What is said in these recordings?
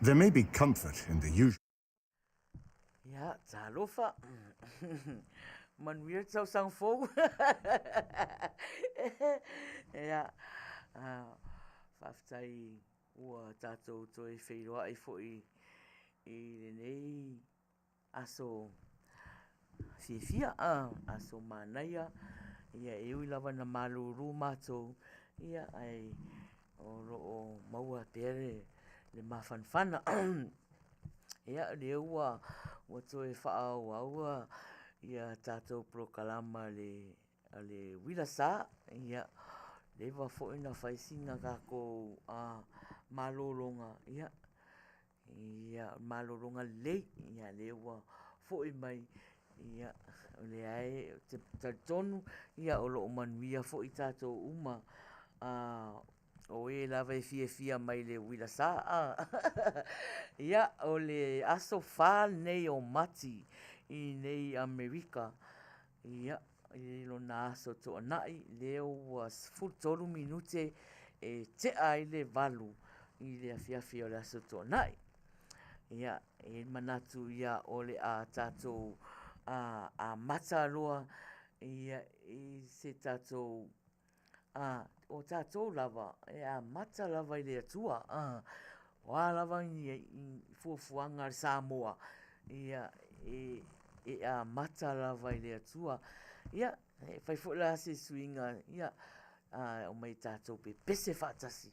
There may be comfort in the usual. Ia, talofa. Manuia le tausaga fou. Ia, faafetai ua tatou toe feiloai foi i lenei aso fiafia, aso manaia, ia e ui lava ina malulu matou, ia ae o lo o maua pea le mafanafana. Ia o lea ua toe faaauau ia tatou polokalama a le Uila Sa, ia leva foi na fai sina tatou malologa, ia Ia, malologa lelei, ia lea ua foi mai, ia o lea e te talitonu ia o lo o manuia foi tatou uma, o e lava e fiafia mai i le uila sa. Ia, o le aso 4 lenei o Mati i nei Amerika, ia, i lona aso Toonai, lea ua 13 minute e tea ai le 8 i le afiafi o le aso Toonai. Ia, e i ai le manatu ia o le a tatou amata loa ia i se tatou o tatou lava e amata lava i le Atua. O a lava ni fuafuaga a le Samoa, ia e amata lava i le Atua. Ia, e fai foi la se suiga, ia, omai tatou pepese faatasi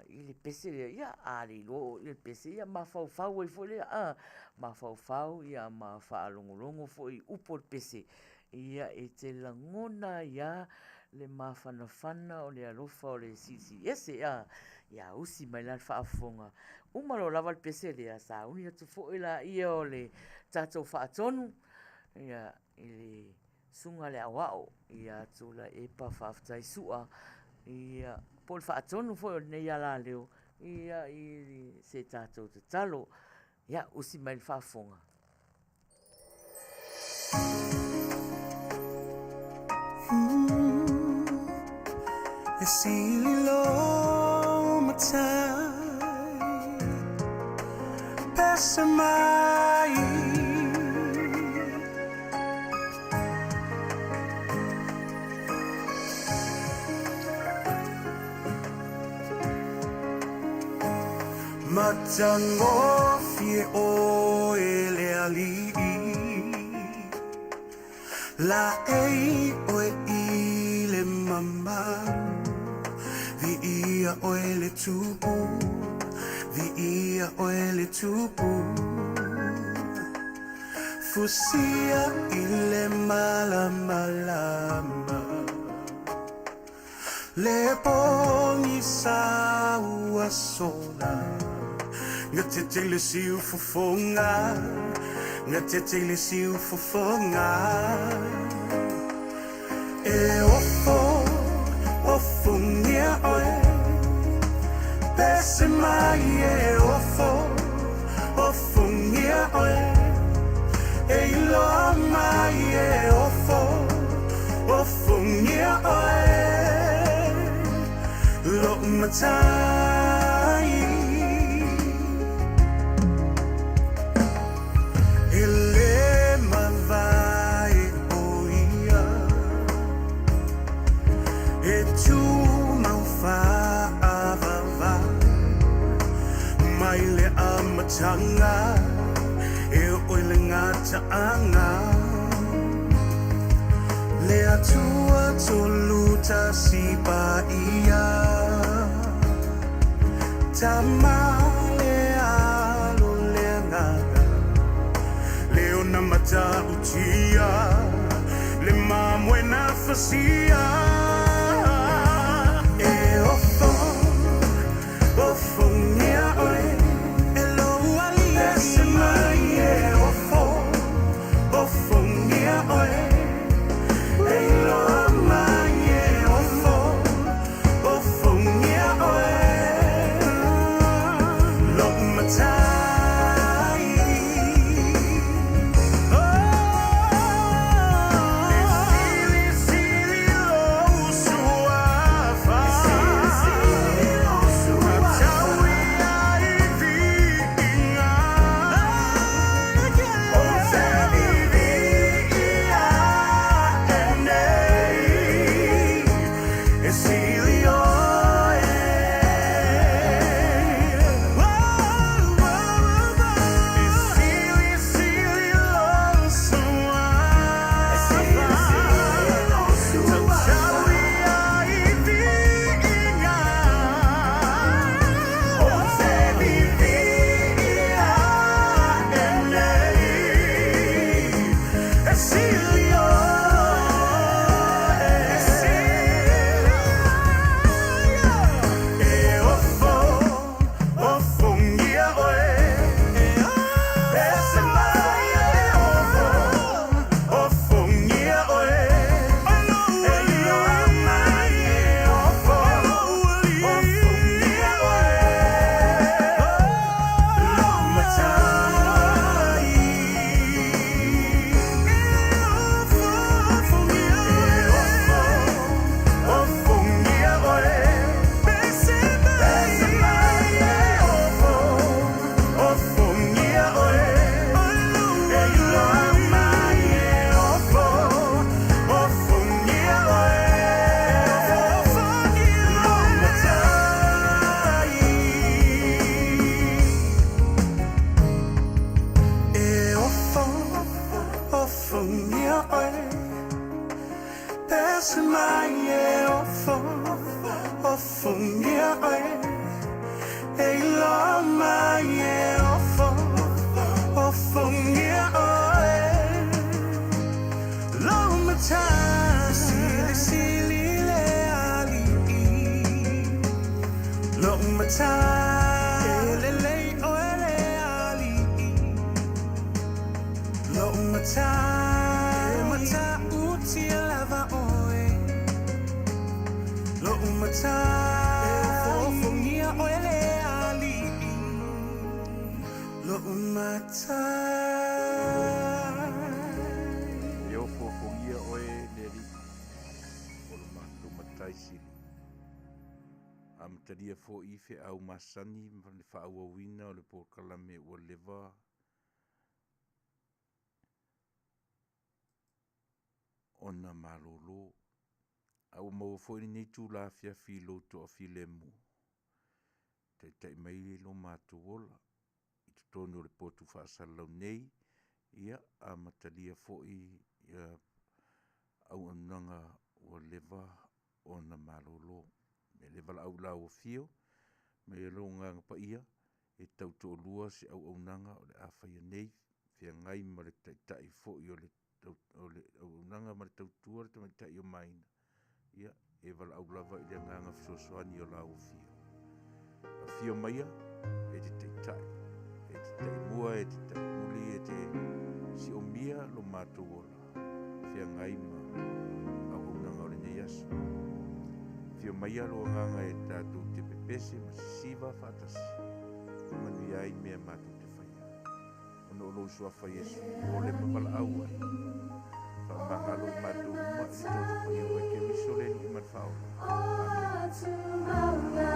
i le pese lea, ia, a le iloa oe i le pese, ia mafaufau ai foi lea, mafaufau ma faalogologo foi i upu o le pese, ia, e te lagona ai lava le mafanafana o le alofa o le Silisili Ese. Ia usi mai la le faafofoga. Uma loa lava le pese lea, sauni atu foi laia o le tatou faatonu, ia, i le Susuga i le Aoao ia Tuilaepa Faafetai Sua, ia, po o le faatonu foi o lenei alaleo, ia, i se tatou tatalo. Ia, usi mai le faafofoga. E sili lou matai Pese mai Matagofie ʻoe le aliʻi Laei ʻoe i le mamalu Viia ʻoe le Tupu Viia ʻoe le Tupu Fusia i le malamalama Le pogisa ua sola Gatete i le siufofoga Gatete i le siufofoga E ofo, ofongia ʻoe Pese mai e ofo, ofongia ʻoe E iloa mai e ofo, ofongia ʻoe Loʻu matai E le mavae ʻo ia E tumau faavavau Mai le amataga E ʻoe le gata. Paaga Le Atua Tolu Tasi Paia Tama le Alo le Agaga Le ona matautia Le mamoe na fasia E ofo ofongia oe E lou alii Ese mai e ofo ofongia oe E iloa mai e ofo ofongia oe Lou matai. E silisili lou suafa Tau ia i viiga Ou te viviia ae nei E sili oe. E silisili lou suafa Tau ia i viiga Ou te viviia ae nei E sili oe. E sili. E ofo ofongia oe Ese mai e ofo ofongia oe E iloa mai e ofo ofongia oe Lou matai. E ofo ofongia oe Ese mai e ofo ofongia oe E iloa mai e ofo ofongia oe Lou matai. E ofo ofongia oe Ese mai e ofo ofongia oe E iloa mai e ofo ofongia oe Lou matai. Silisili le alii Lou matai. E lelei oe le alii Lou matai. E matautia lava oe Lou matai. E ofofongia oe le alii Lou matai. E ofoofogia oe le Alii, o lo matou Matai Sili. Amatalia foi feau masani ma le faaauauina o le polokalame ua leva ona malolo. A ua maua foi lenei itula afiafi i lou toafilemu, taitai mai lo matou ola i totonu o le potu faasalalau nei, ia amatalia foi ia auaunaga ua leva ona malolo. E le valaau i lau afio ma ia lou agaga paia e tautoalua se auaunaga o le a faia nei, feagai ma le taitai foi o le auaunaga ma le tautua le tamaitai o Maina, ia e valaau lava i le agaga fesoasoani o lau afio. Afio maia e te taitai, e te taimua, e te taimuli, e te siomia lo matou ola, feagai ma auaunaga o lenei aso. Afio maia lo agaga e tatou te pepese ma sisiva faatasi, e manuia ai mea matou te faia. Ona o lou suafa Iesu, o le ma valaau ai. Faamagalo i matou uma i le toto paia o oe Keriso le Alii ma le Faaola. Amene.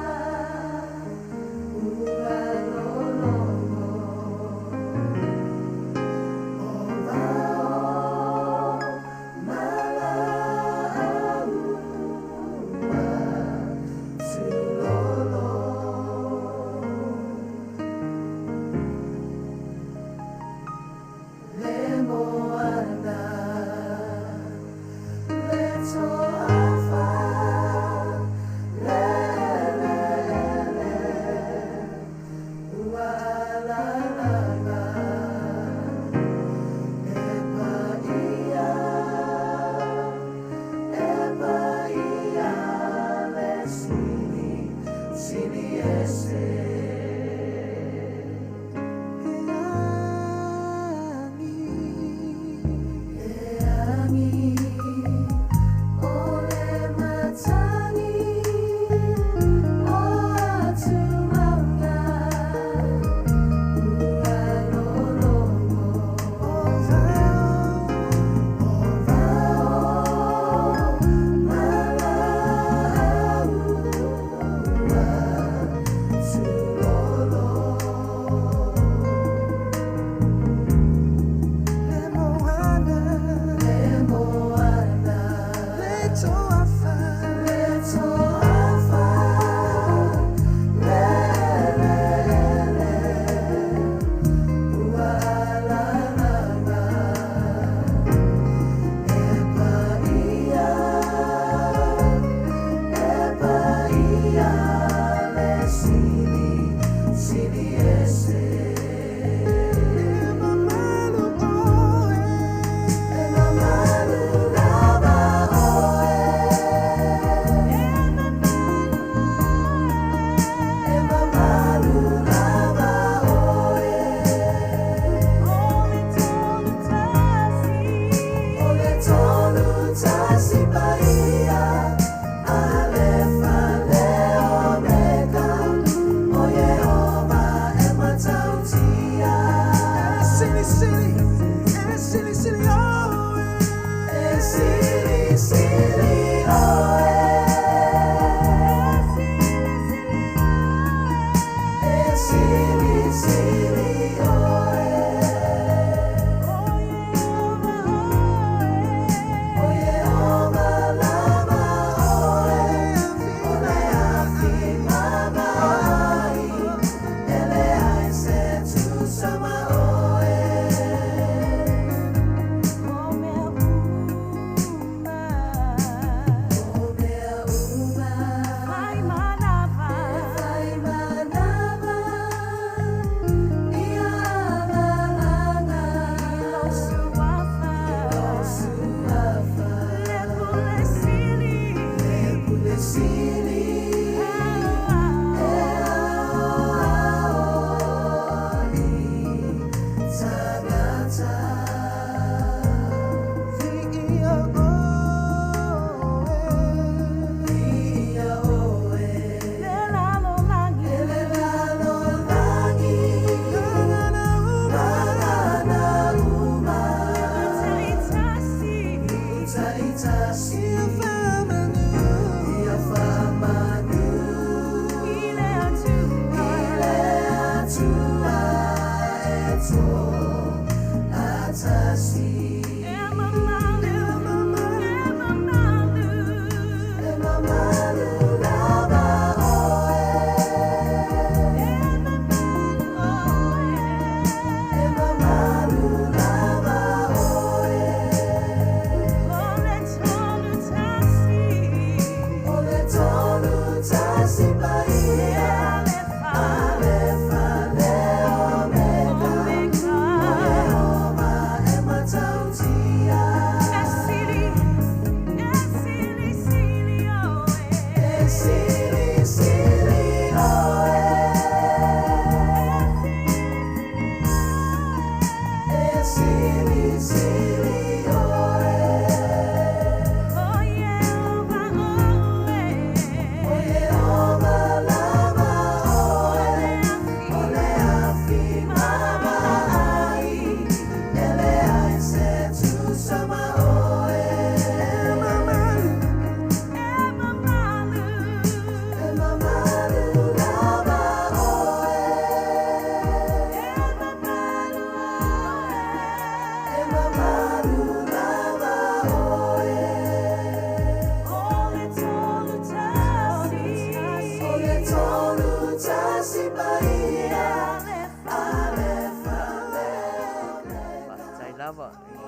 Faafetai lava i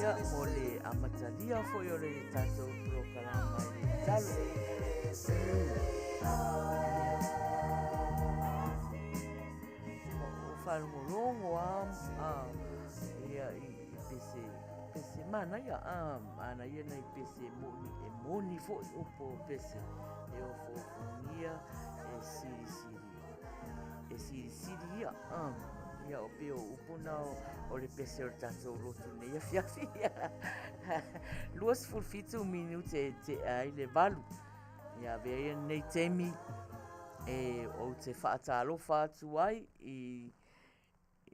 Ia mo le amatalia foi o le tatou polokalama i le tatalo. O faalogologo a ia i pese pese manaia a manaia nai pese moni e moni foi upu o pese e ofoofogia e silisili e silisili ia a ia o pei o upu na o le pese o le tatou lotu i lenei afiafi. 27 minute e tea ai le 8. Ia avea ia lenei taimi e ou te faatalofa atu ai i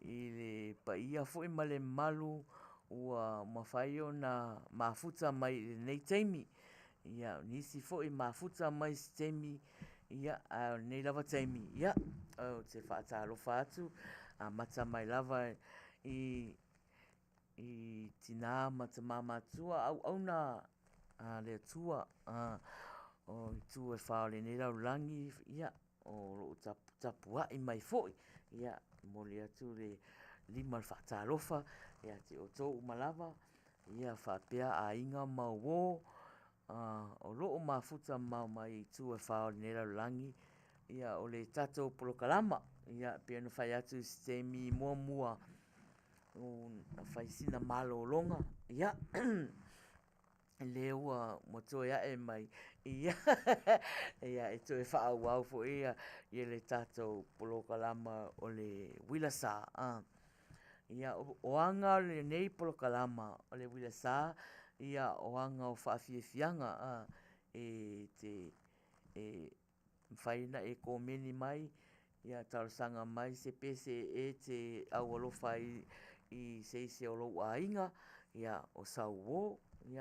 i le paia foi ma le mamalu ua mafai ona mafuta mai i lenei taimi. Ia, o nisi foi mafuta mai i se taimi, ia, a o lenei lava taimi, ia, ou te faatalofa atu, amata mai lava i i tinā ma tamā matutua, auauna a le Atua, o itu e wha o lenei lalolagi, ia, o loo tapua'i mai foi, ia, momoli atu le lima o le faatalofa ia te outou uma lava, ia faapea aiga ma uō, o loo mafuta mamao mai i itu e wha o lenei lalolagi, ia, o le tatou polokalama, ia, e pei ona fai atu i se taimi muamua, na fai sina malologa, ia, lea ua toe ae mai, ia, ia e toe faaauau foi ia le tatou polokalama o le Uila Sa. Ia, o aga o lenei polokalama o le Uila Sa, ia, o aga o faafiafiaga e te e mafai ona e komeni mai. Ia talosaga mai se pese e te aualofa ai i se isi o lou aiga, ia o sau uo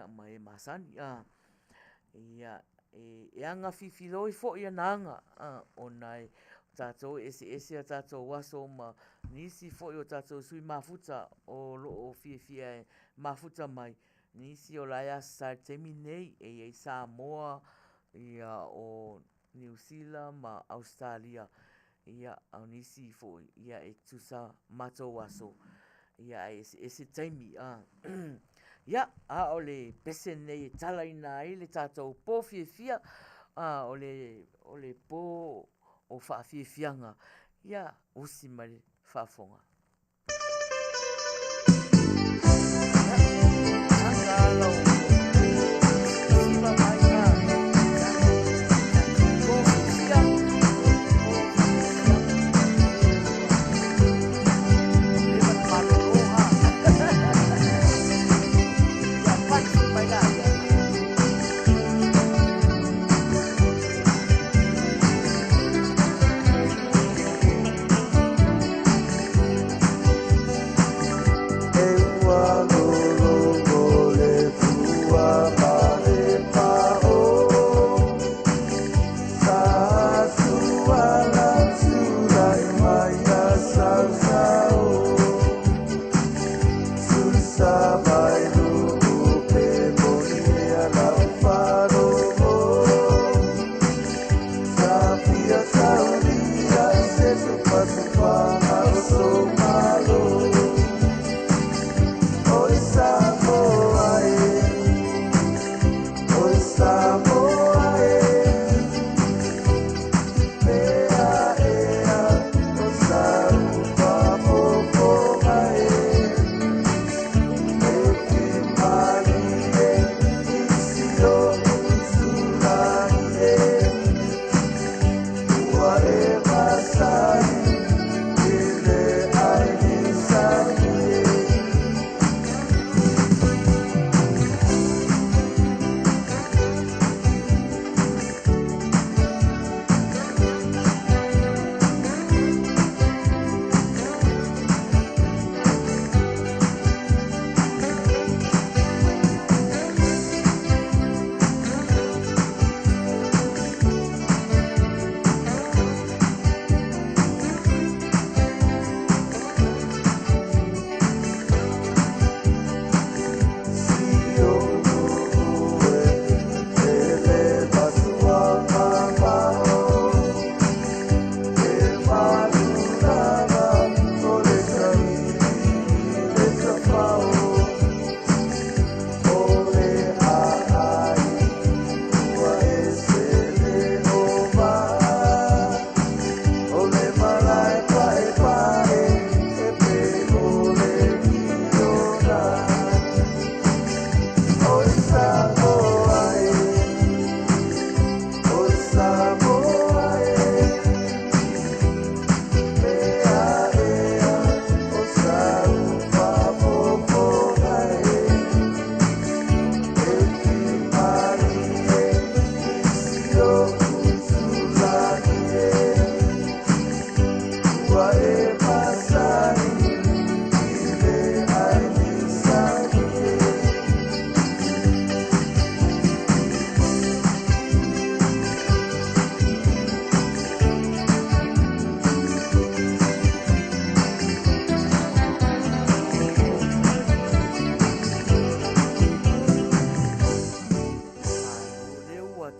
ma e masani. Ia e agafifiloi foi ana aga ona o tatou e eseese a tatou aso ma nisi foi o tatou sui mafuta o lo o fiafia e mafuta mai, nisi o la e asasa i le taimi lenei, e i ai Samoa, ia o Niu Sila ma Ausetalia, ia a o nisi foi e tutusa matou aso, ae eseese taimi. Ia, a o le pese lenei e talaina ai le tatou po fiafia, o le po o faafiafiaga. Ia, usi mai le faafofoga.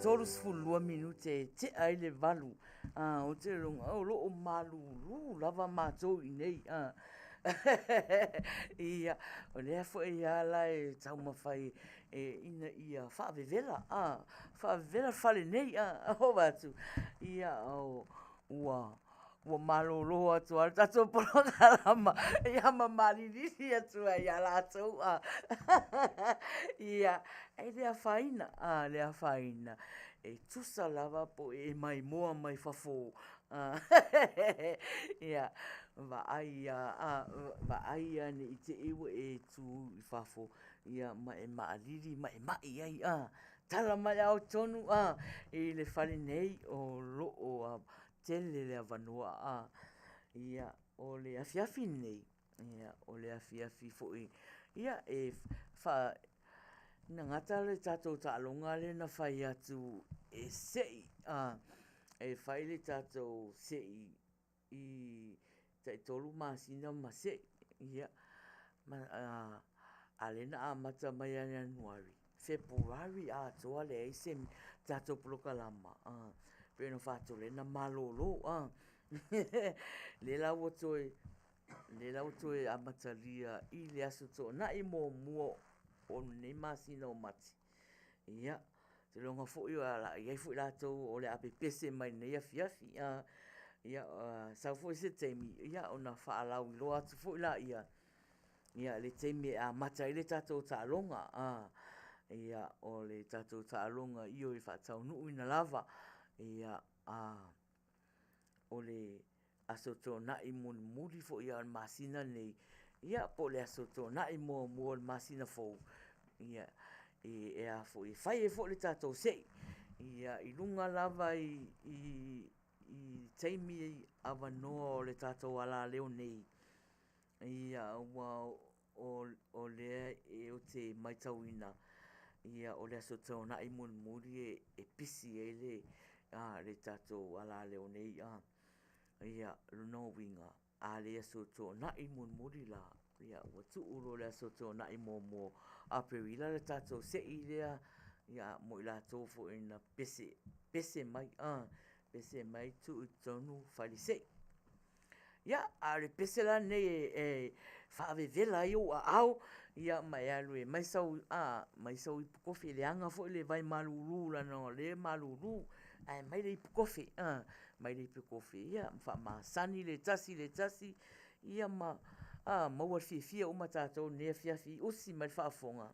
32 minute e tea ai le 8. Ou te lagona o lo o malulu lava matou i inei. Ia, o lea foi lava la e taumafai ina ia faavevela, faavevela le fale nei. Ou vaai atu, ia, ua ua malolo atu lava le tatou polokalama ia ma malilili atu ai ia latou. Ia, e le afaina, a, le afaina. E tusa lava po o e maimoa mai fafo. Ia, vaai lava, vaai lava ne i te i ua e tu i fafo ma e maalili ma e mai ai. Tala mai lava oe tonu i le fale nei o lo o tele le avanoa a. Ia, o le afiafi lenei, ia, o le afiafi foi, ia, e faa, na gata le tatou taaloga lea na fai atu e sei, a, e fai le tatou sei i taitolu masina ma sei, ia, ma, a lea na amata mai ia Ianuari, Fepuari atoa leai se tatou polokalama, pei ona fai atu o lea na malolo. Lea la ua toe, lea la ua toe amatalia i le Aso Toonai muamua o lenei masina o Mati. Ia, ou te iloaina foi o le a i ai foi latou o le a pepese mai i lenei afiafi. Ia, sau foi se taimi ona faalauiloa atu foi lea i le taimi e amata ai le tatou taaloga. Ia, o le tatou taaloga ioe faataunuuina lava. O le Aso Toonai mulimuli foi lava o le masina lenei, ia po o le Aso Toonai muamua o le masina fou, e fai ai foi le tatou sei i luga lava i taimi avanoa o le tatou alaleo nei, aua o lea ou te matauina, o le Aso Toonai mulimuli e pisi ai le tatou alaleo nei. Ia, o lona uiga, a le Aso Toonai mulimuli la, ua tuu loa i le Aso Toonai muamua o Aperila le tatou sei lea mo i latou foi na pese mai, pese mai tuu i totonu fai le sei. Ia, a o le pese la lenei e faavevela ai ou aao ma e alu e aumai sau ipu kofi, e leaga foi le vai malulu leaga o lea e malulu, ae aumai le ipu kofi, aumai le ipu kofi ma faamasani le tasi i le tasi, ia ma maua le fiafia uma tatou i lenei afiafi. Usi mai le faafofoga.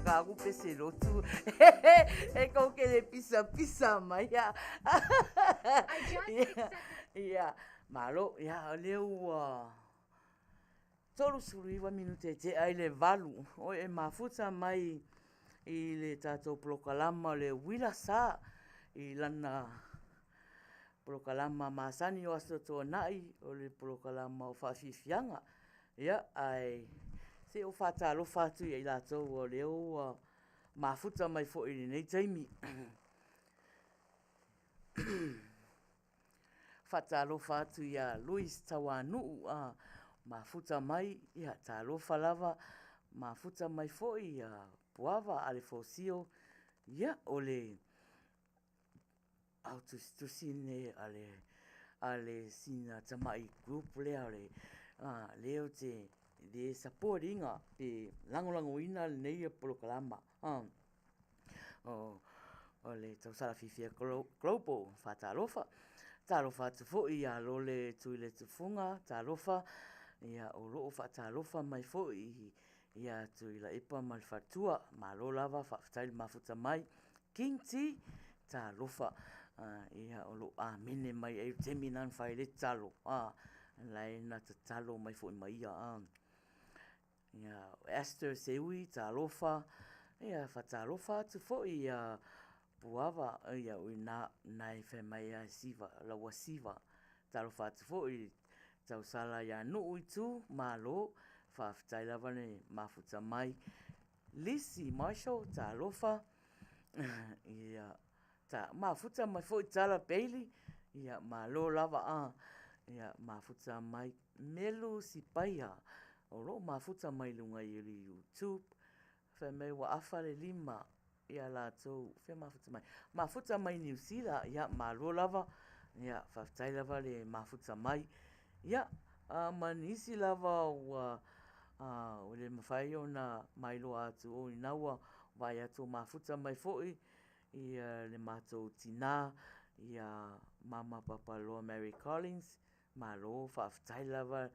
ka aku pese lotu. E kou ke le pisapisa mai a. Ia, ia, malo, ia, o lea ua 39 minute e tea i le 8. Oi e mafuta mai i le tatou polokalama o le Uila Sa i lana polokalama masani o Aso Toonai, o le polokalama o Faafiafiaga. Ia, ae se i ou faatalofa atu ia i latou o lea ua mafuta mai foi i lenei taimi. Faatalofa atu ia Louis Tauanuu, a mafuta mai, ia talofa lava, mafuta mai foi ia Puava Alefosio, ia o le au tusitusi lenei a le a le sina tamai group lea o le lea ou te le support ina pe lagolagoina lenei polokalama o le tausala fiafia global. Faatalofa. Talofa atu foi ia Lole Tuiletufuga, talofa, ia o lo o faatalofa mai foi ia Tuilaepa ma le faletua. Malo lava faafetai le mafuta mai. King T, talofa, ia o lo o amene mai ai i le taimi lena na fai ai le tatalo, la e na tatalo mai foi ma ia. Ia, o Esther Seui, talofa, ia faatalofa atu foi ia Puava, ia o i ina na e fai mai ai Siva, la ua Siva. Talofa atu foi i le tausala ia Nuu i Tu, malo, faafetai lava le mafuta mai. Lisi Marshall, talofa, ia, ta mafuta mai foi Tala Bailey, ia malo lava a, ia mafuta mai Melu Sipaia, o lo o mafuta mai luga i le YouTube, fai mai ua afa le lima ia latou fea mafuta mai mafuta mai Niu Sila ia malo lava ia faafetai lava le mafuta mai ia ma nisi lava ua ua le mafai ona mailoa atu o ina ua vaai atu ua mafuta mai foi ia le matou tina ia Mama Papaloa Mary Collins malo faafetai lava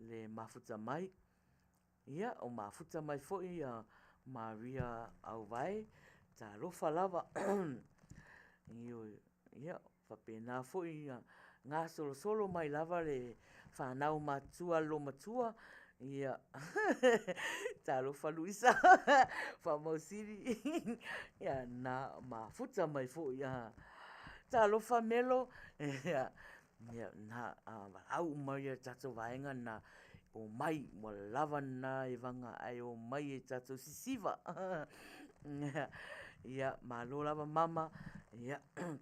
le mafuta mai. Ia, o mafuta mai foi ia Maria Auvae, talofa lava. Ioe, ia, faapena foi ia gasolosolo mai lava le fanau matutua a le loomatua, ia, talofa Luisa Faamausili, ia na mafuta mai foi. Talofa Melo, ia, Ia, na valaau uma ia tatou vaega na omai, ua lava lena evaga ae omai e tatou sisiva. Ia, malo lava mama, ia,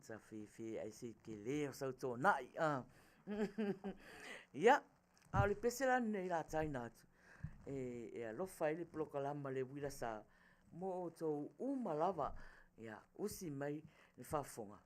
ta fefe ai se tele o sau toonai. Ia, a o le pese la lenei o le a taina atu, e alofa ai le polokalama a le Uila Sa mo outou uma lava. Ia, usi mai le faafofoga.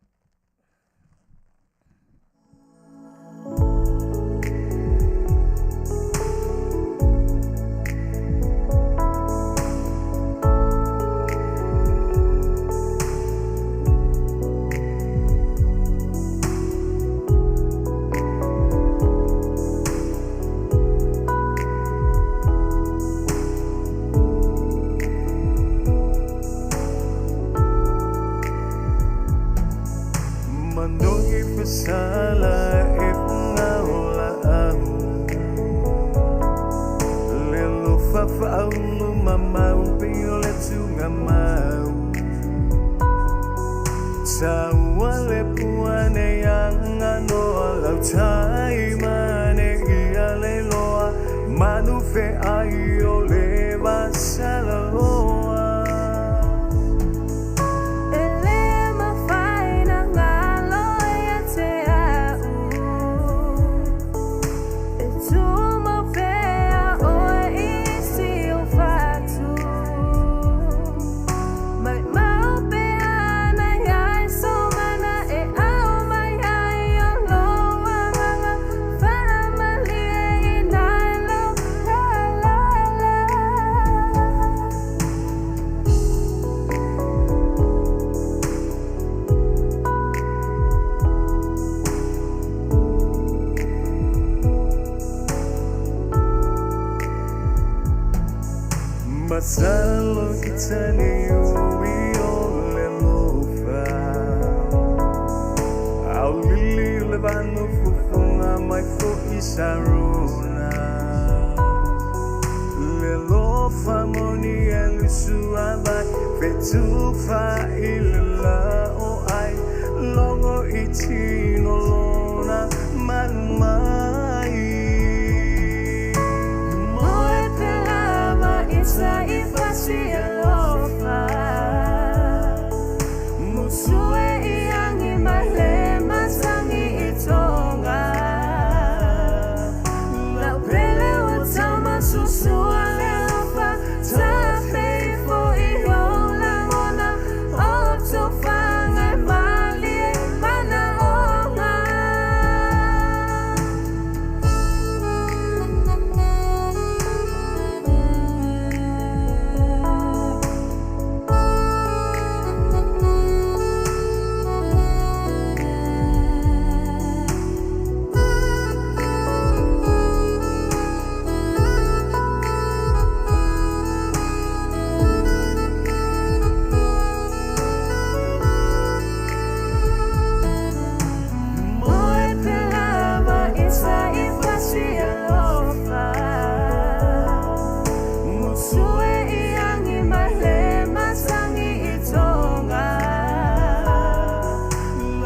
Masalo itani ui o le lofa Au lili o le vanu fufunga mai fo i sarona Le lofa moni e lusu avai Fetufa i le la o ai Longo i tino lona manu mai Moe pelava isa i fasi alofa Musue i angi male masangi i tonga Lau pele o tama susua le alofa Ta feifo i o lagona O tofanga e malie mana onga. Moe pelava isa i fasi alofa Musue i angi male masangi i tonga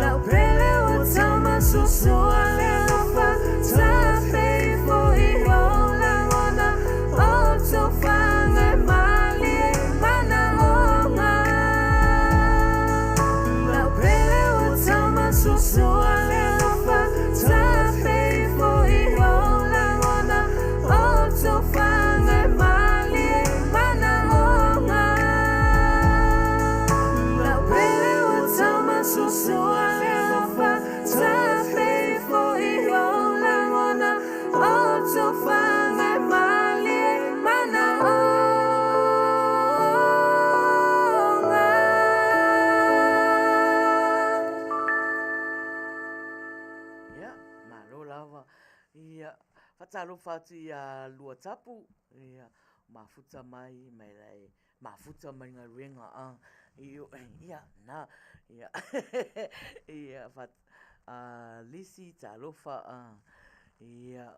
Lau pele o tama susua le alofa Ta feifo i o lagona O tofanga e malie mana onga Lau pele o tama susua le alofa Ta feifo i o lagona O tofanga e malie mana onga Lau pele o tama susua le alofa Ta feifo i o lagona O tofanga e malie mana onga. Ia, malo lava. Ia, faatalofa atu ia Luatapu, ia, mafuta mai, mai lae mafuta mai galuega a io ia na ia ia fa a lisi talofa a ia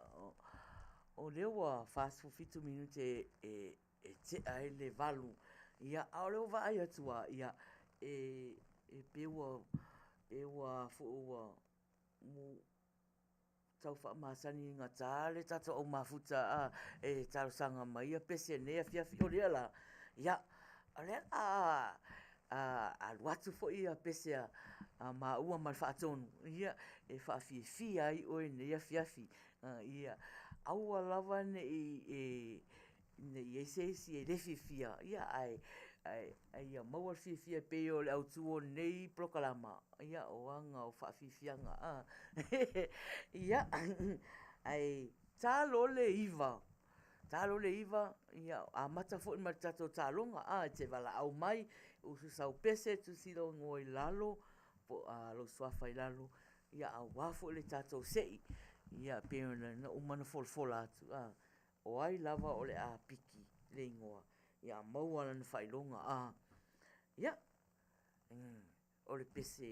o lea ua 47 minute e e tea ai le 8 ia a o lea ua vaai atu a ia e e pe ua pe ua fo ua tau faamasani gata le tatou au mafuta a e talosaga mai ia pese nei afiafi o lea la ia o lea a alu atu foi ia pese a maua ma le faatonu ia e faafiafia ai oe nei afiafi ia aua lava ne i e ne i ai se isi e le fiafia ia ae ae ia maua le fiafia e pei o le autu o lenei polokalama ia o aga o faafiafiaga a ia ae talo le 9 talo le 9 ia amata foi ma le tatou taloga a e te valaau mai usu sau pese tusi lou igoa i lalo po a lou suafa i lalo ia aua foi le tatou sei ia pei ona uma ona folafola atu a o ai lava o le a piki le igoa ia maua lana faailoga a ia o le pese.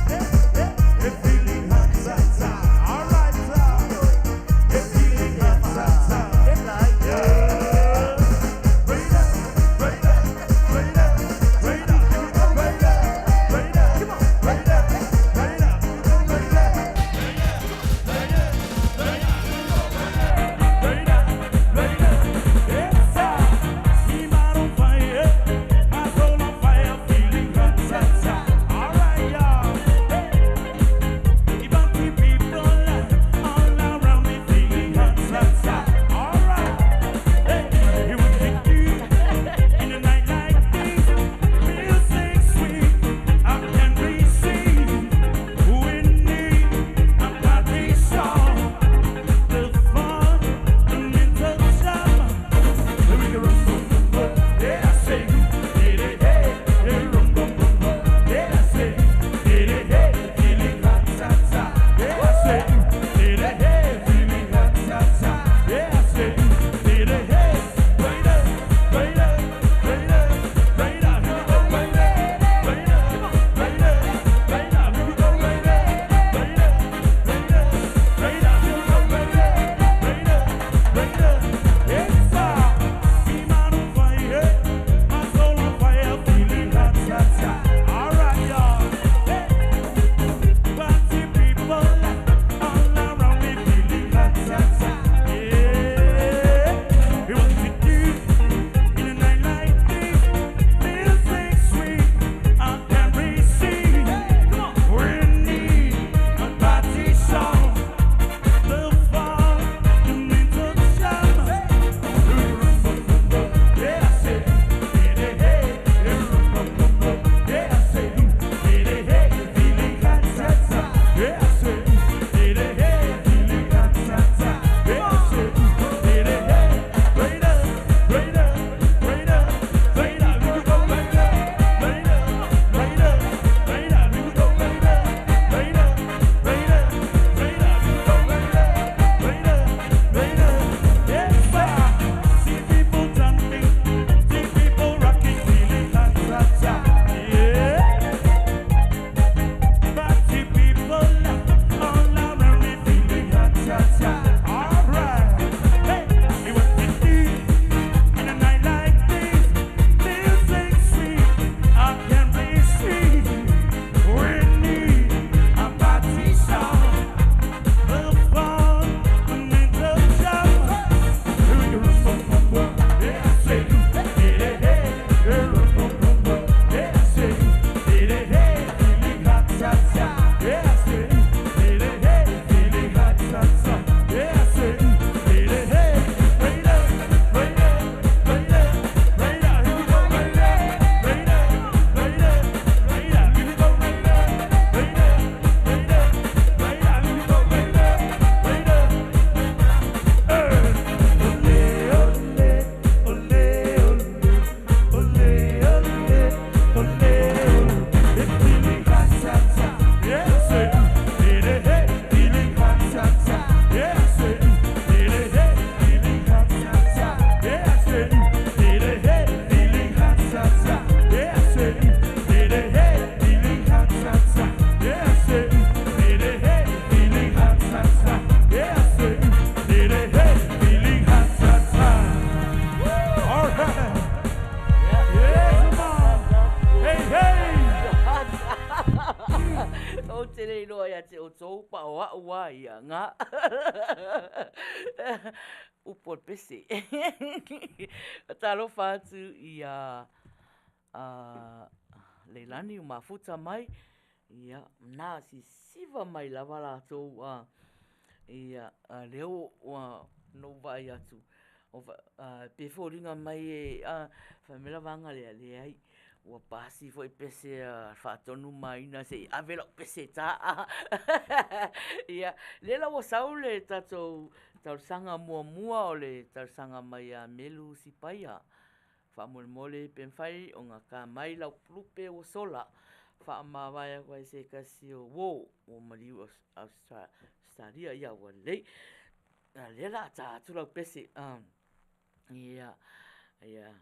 au lava ia na. Upu o le pese. Talofa atu ia Leilani ua mafuta mai, ia na sisiva mai lava latou a ia lea ua ou vaai atu pei e foliga mai e fai mai la vaega lea, leai ua pasi foi pese a Faatonu ma Maina se i ave lau pese e ta. Ia, lea la ua sau le tatou talosaga muamua o le talosaga mai ia Melu Sipaia. Faamolemole pe mafai ona ta mai lau lupe ua sola. Faamavae atu ai se tasi o uo ua maliu i Ausetalia. Ia ua lelei. A lea o le a ta atu lau pese. Ia, ia,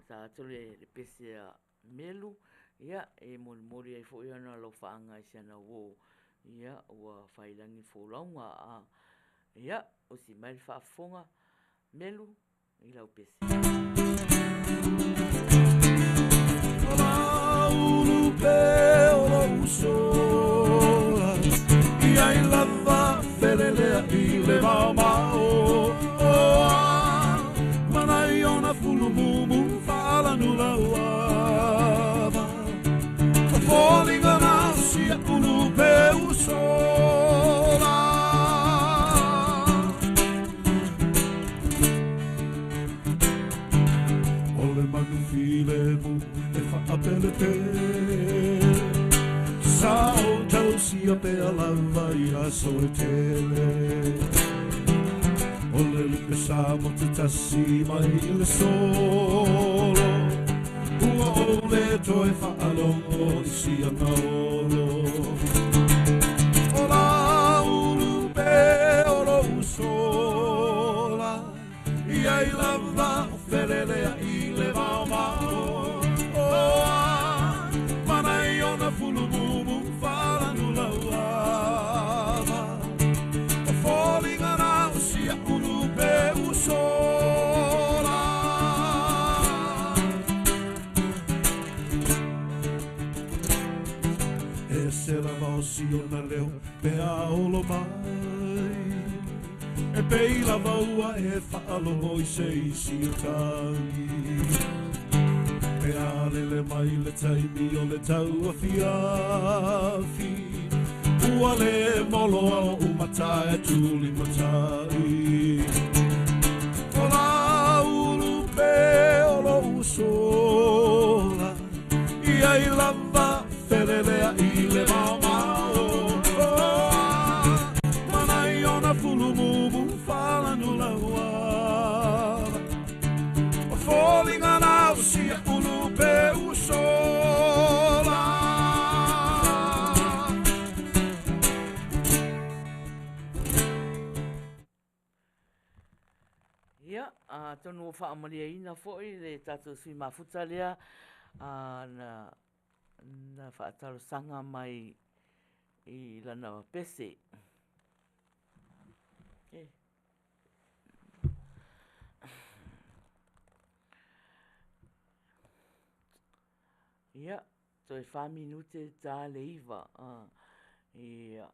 ta atu le pese a Melu, ia, e molimoli ai foi ona alofaaga i si ana uo, ia, ua fai i lagi le folauga. Ia, usi mai le faafofoga, Melu, i lau pese. O le manu filemu e faapelepele sa o tausia pea lava i aso e tele. O le lupe sa mo te tasi mai i le solo ua ou le toe faalogo i siana olo. O la ulupe o lou sola ia i lava o felelea i le maomao. O a manai ona fulumumu faalanu lauava o foliga na o sia ulupe usola. E se lava o si ona leo pe a olo mai e pei lava ua e faalogo i se isi o tagi. Pe a lele mai le taimi o le tau afiafi ua le moloa o umata e tuli matai. O la ulupe o lou sola ia i lava felelea i le maomao. O a manai ona fulumumu falanu lauava o foliga na o sia ulupe usola. Ia, atonu ua faamaliaina foi le tatou sui mafuta lea na na faatalosaga mai i lana pese. Ia, toe 4 minute ta le 9. Ia,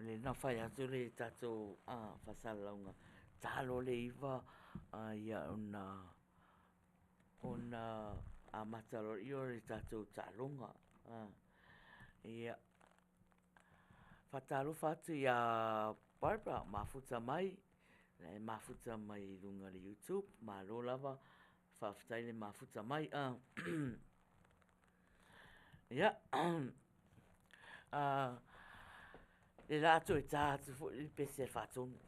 le na fai atu le tatou faasalalauga talo le 9, ia ona ona amata loa lea o le tatou taaloga. Ia, faatalofa atu ia Barbara, mafuta mai, e mafuta mai i luga le YouTube, malo lava, faafetai le mafuta mai. Ia, le la toe ta atu foi le pese a le Faatonu.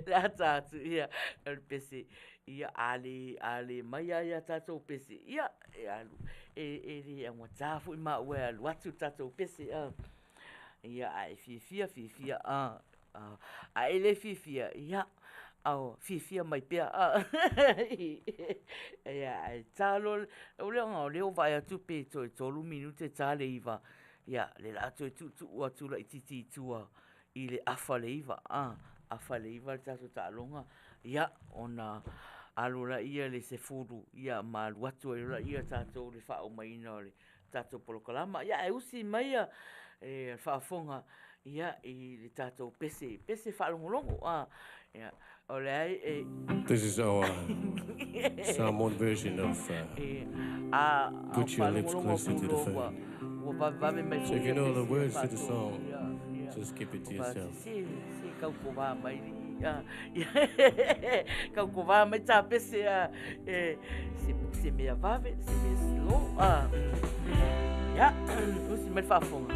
Le a ta atu ia le pese, ia a le, a le mai lava ia tatou pese, ia e alu, e le augata foi maua e alu atu le tatou pese. Ia, a e fiafia, fiafia, a e le fiafia, ia, fiafia mai pea. Ia, ae ta loa, o lea o lea ua vaai atu pe toe 3 minute ta le 9, ia, le la toe tuutuu atu laitiiti i tua i le afa le 9, afa le 9 le tatou taaloga, ia, ona alu laia le 10, ia, ma alu atu ai laia tatou le faauma o le tatou polokalama. Ia, ae usi mai e faafofoga ia i le tatou pese, pese faalogologo a. Ia, o le ai e This is our Samoan version of a Put Your Lips faalogologo Closer to the atu ua Phone. ua vavevave mai So foi if you ia know the pese words to the faatou. song, Ia, ia. just keep it to Ua yourself. Se, se kaukovā mai li a. Kaukovā mai tā pese a. E, se, se mea vave, se mea slow a. Ia, usi mai le faafofoga.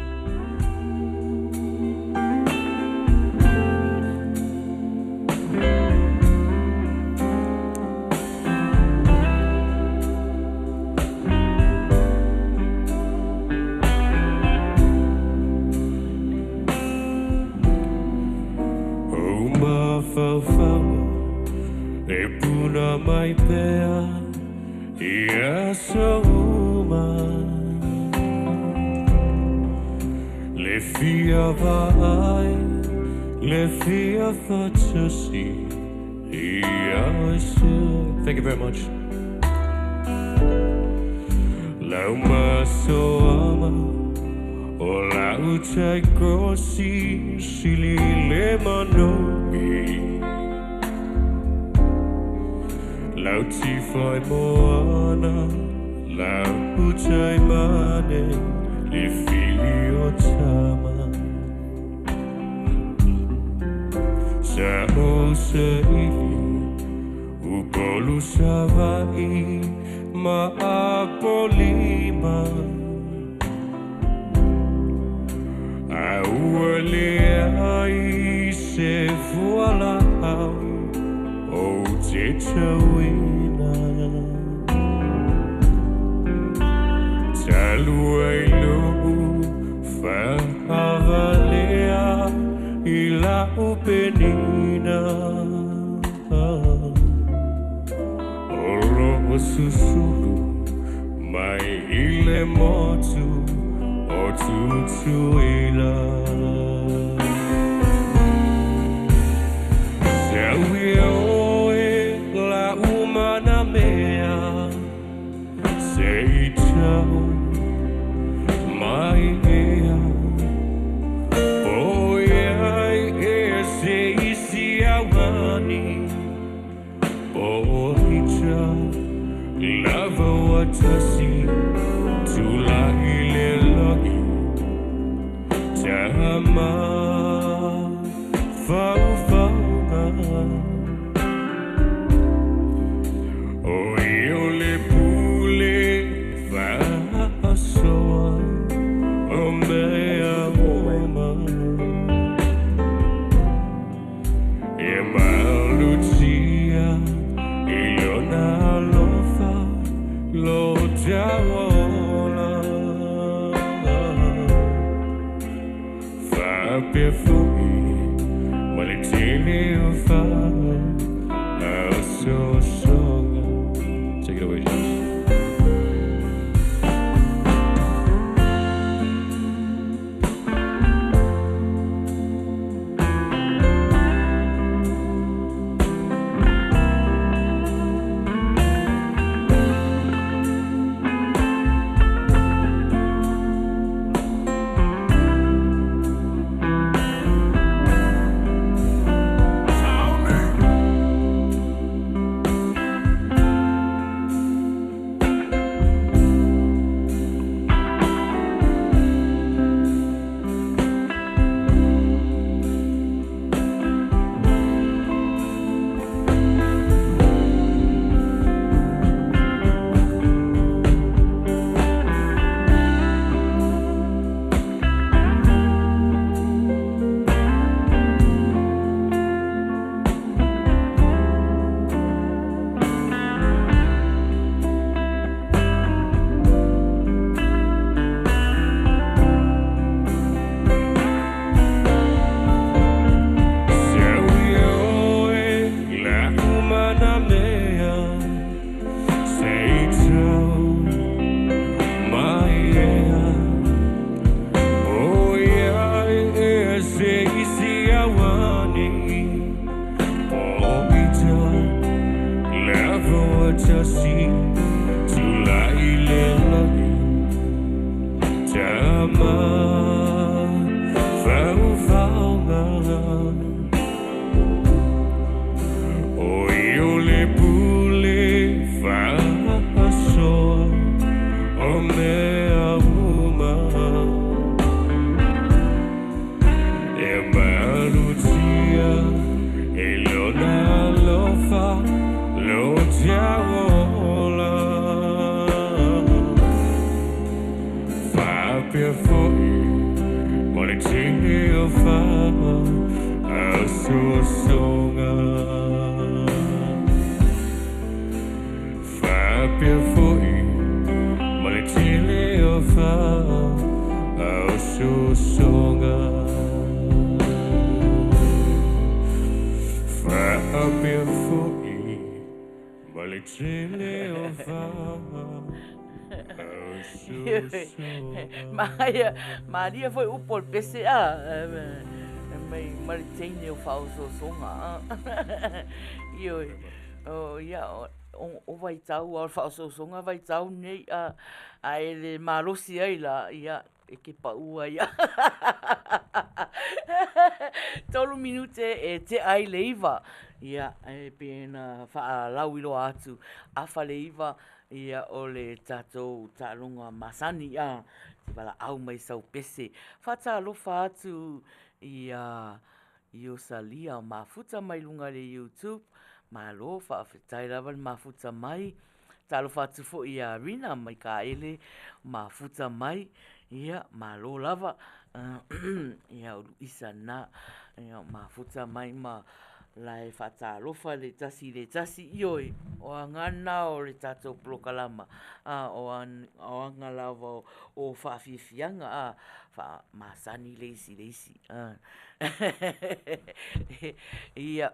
O mafaufauga e puna mai pea i aso uma. Le fia vaai, le fia fatasi i aso. Thank you very much. Lau masoama o lau tai kosi sili le manogi. Lau tiwhai moana, lau tai mane, le fili o tama. Sa o sa ili, upolu sa vai, ma apolima. A ua le ai se fuala au, o te tauina. Talu ai lou whaavalea i lau penina. O loo susulu mai i le motu o Tutuila. Sau e oe la umana mea, se i tau mai ea. O ai e se isi auani, o ita lava o atasi, tula i le lagi, tama faufauga. O io le pule faasoa, o mea uma. E malutia i lona alofa lo taola. Faapea foi ma le tele o faaosoosoga. Take it away, James. Faaosoosoga. Faapea foi ma le tele o faaosoosoga. Faapea foi ma le tele o faaosoosoga. Malia foi upu o le pese a, mai ma le teine o faaosoosoga a. Ioe, o ia, o vaitau a o le faaosoosoga vaitau nei a, a e le malosi ai la, ia, e ke pau ai a. Tolu minute e tea ai le 9, ia, e pei ona faalauiloa atu, 8:30, ia, o le tatou taaloga masani a, te valaau mai sau pese. Faatalofa atu ia Iosalia Mafuta mai luga i le YouTube. Malo faafetai lava le mafuta mai. Talofa atu foi ia Rina mai Kaele mafuta mai. Ia, malo lava. Ia, o Luisa na. Ia, mafuta mai ma la e faatalofa le tasi i le tasi. Ioe, o aga na o le tatou polokalama. O aga lava o faafiafiaga, a, faamasani le isi i le isi. Ia,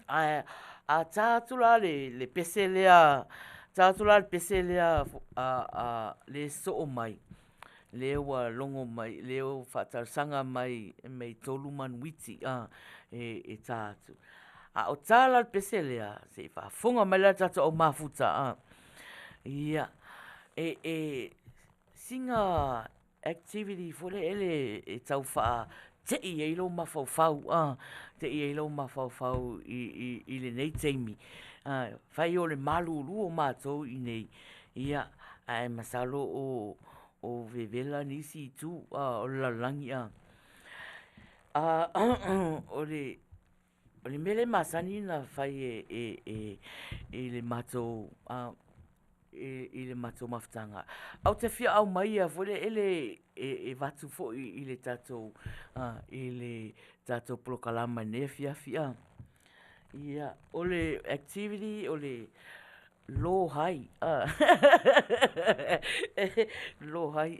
ae a ta atu la le pese lea, ta atu la le pese lea a le soo mai, lea ua logo mai, lea ua faatalosaga mai mai tolu manuiti e ta atu. A o ta la le pese lea, se i faafofoga mai la le tatou au mafuta, a, ia, e sina activity foi lele e tau faate'i ai lou mafaufau, a, te'i ai lou mafaufau i lenei taimi. Fai o le malulu o matou i inei, ia, ae masalo o vevela nisi itu o le lalolagi, a. O le mea lea e masani ona fai e le matou i le matou mafutaga, ae ou te fia aumaia foi lele e avatu foi i le tatou i le tatou polokalama i lenei afiafi. Ia, o le activity o le lo hai. Lo hai.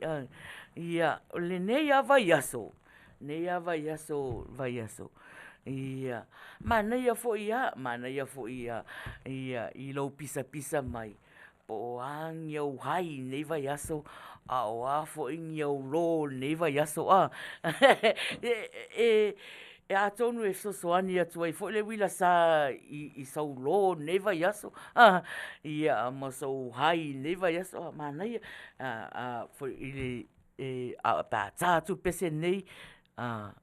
Ia, o lenei lava vaiaso, lenei lava vaiaso, vaiaso, ia, manaia foi lava, manaia foi lava i lou pisapisa mai po o a ni ou hai i lenei vaiaso, a o a foi ni ou lo i lenei vaiaso. Atonu e fesoasoani atu ai foi le uila sa i sau lo i lenei vaiaso, ia ma sou hai i lenei vaiaso. Manaia foi i le pe a ta atu le pese lenei,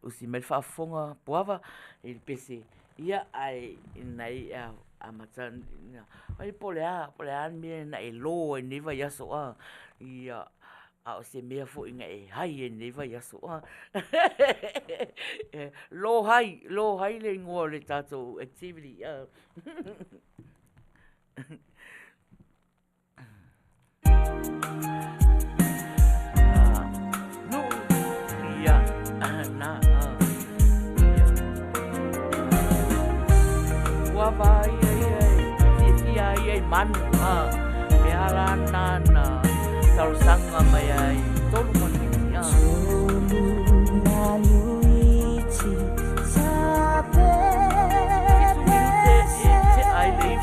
usi mai le faafofoga a Puava i le pese, ia, ae o lena e amata ona… po o le a le mea na e lo ai i lenei vaiaso, ia, a o se mea foi na e hai ai i lenei vaiaso. Lo hai, lo hai le igoa o le tatou activity. Nuu, ia, na, ia. Puava ia ia e fiafia ai ia i manu, pe a la na na talosaga mai ai tolu manuiti. 7 minute e tea ai le 9.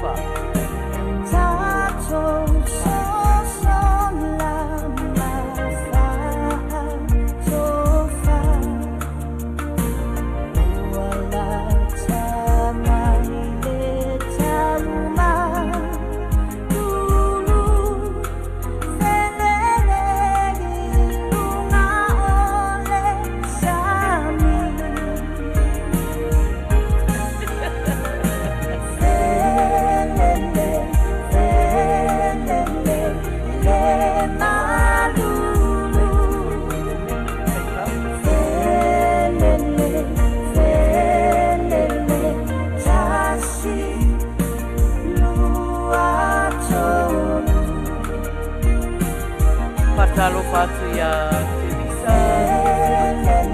Faatalofa atu ia Teresa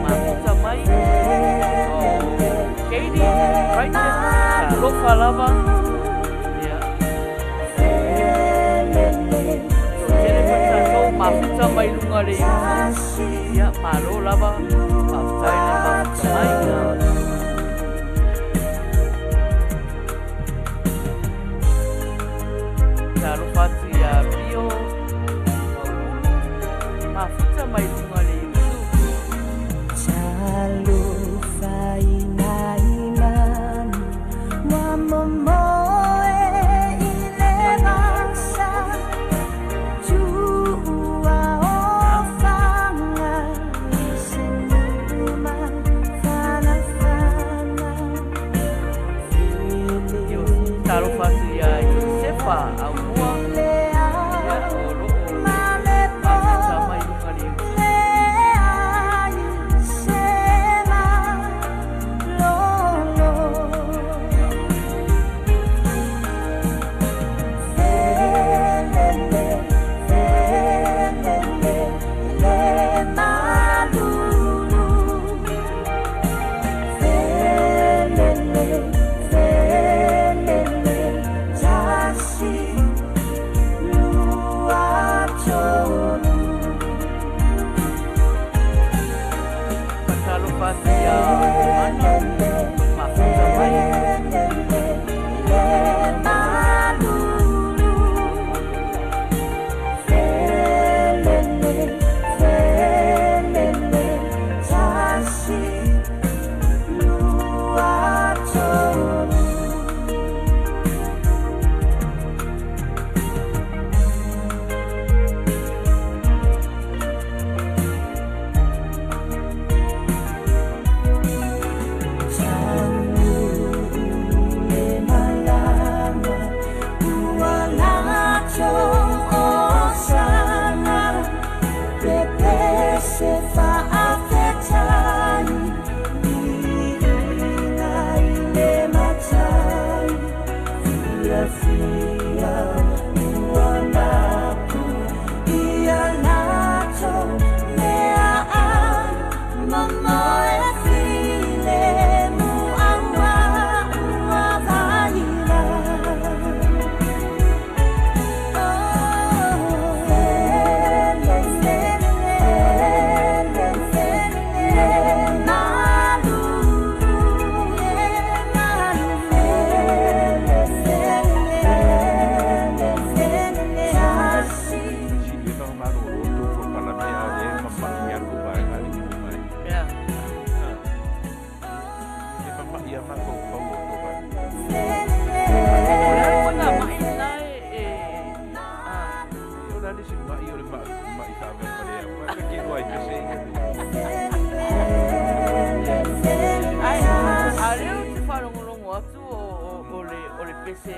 mafuta mai. Talofa lava. Ia. Toatele foi tatou mafuta mai luga o le YouTube. Ia, malo lava. Faafetai le mafuta mai. Talofa atu ia Pio Maulu, mafuta mai luga o le YouTube. Talofa atu ia Iosefa Aumua, ia, o lo o mafuta mai luga o le YouTube. Talofa atu ia Mana, mafuta mai. Ia. O le a le uiga ma'i lena e, a. Ae, a o lea ou te faalogologo atu o le pese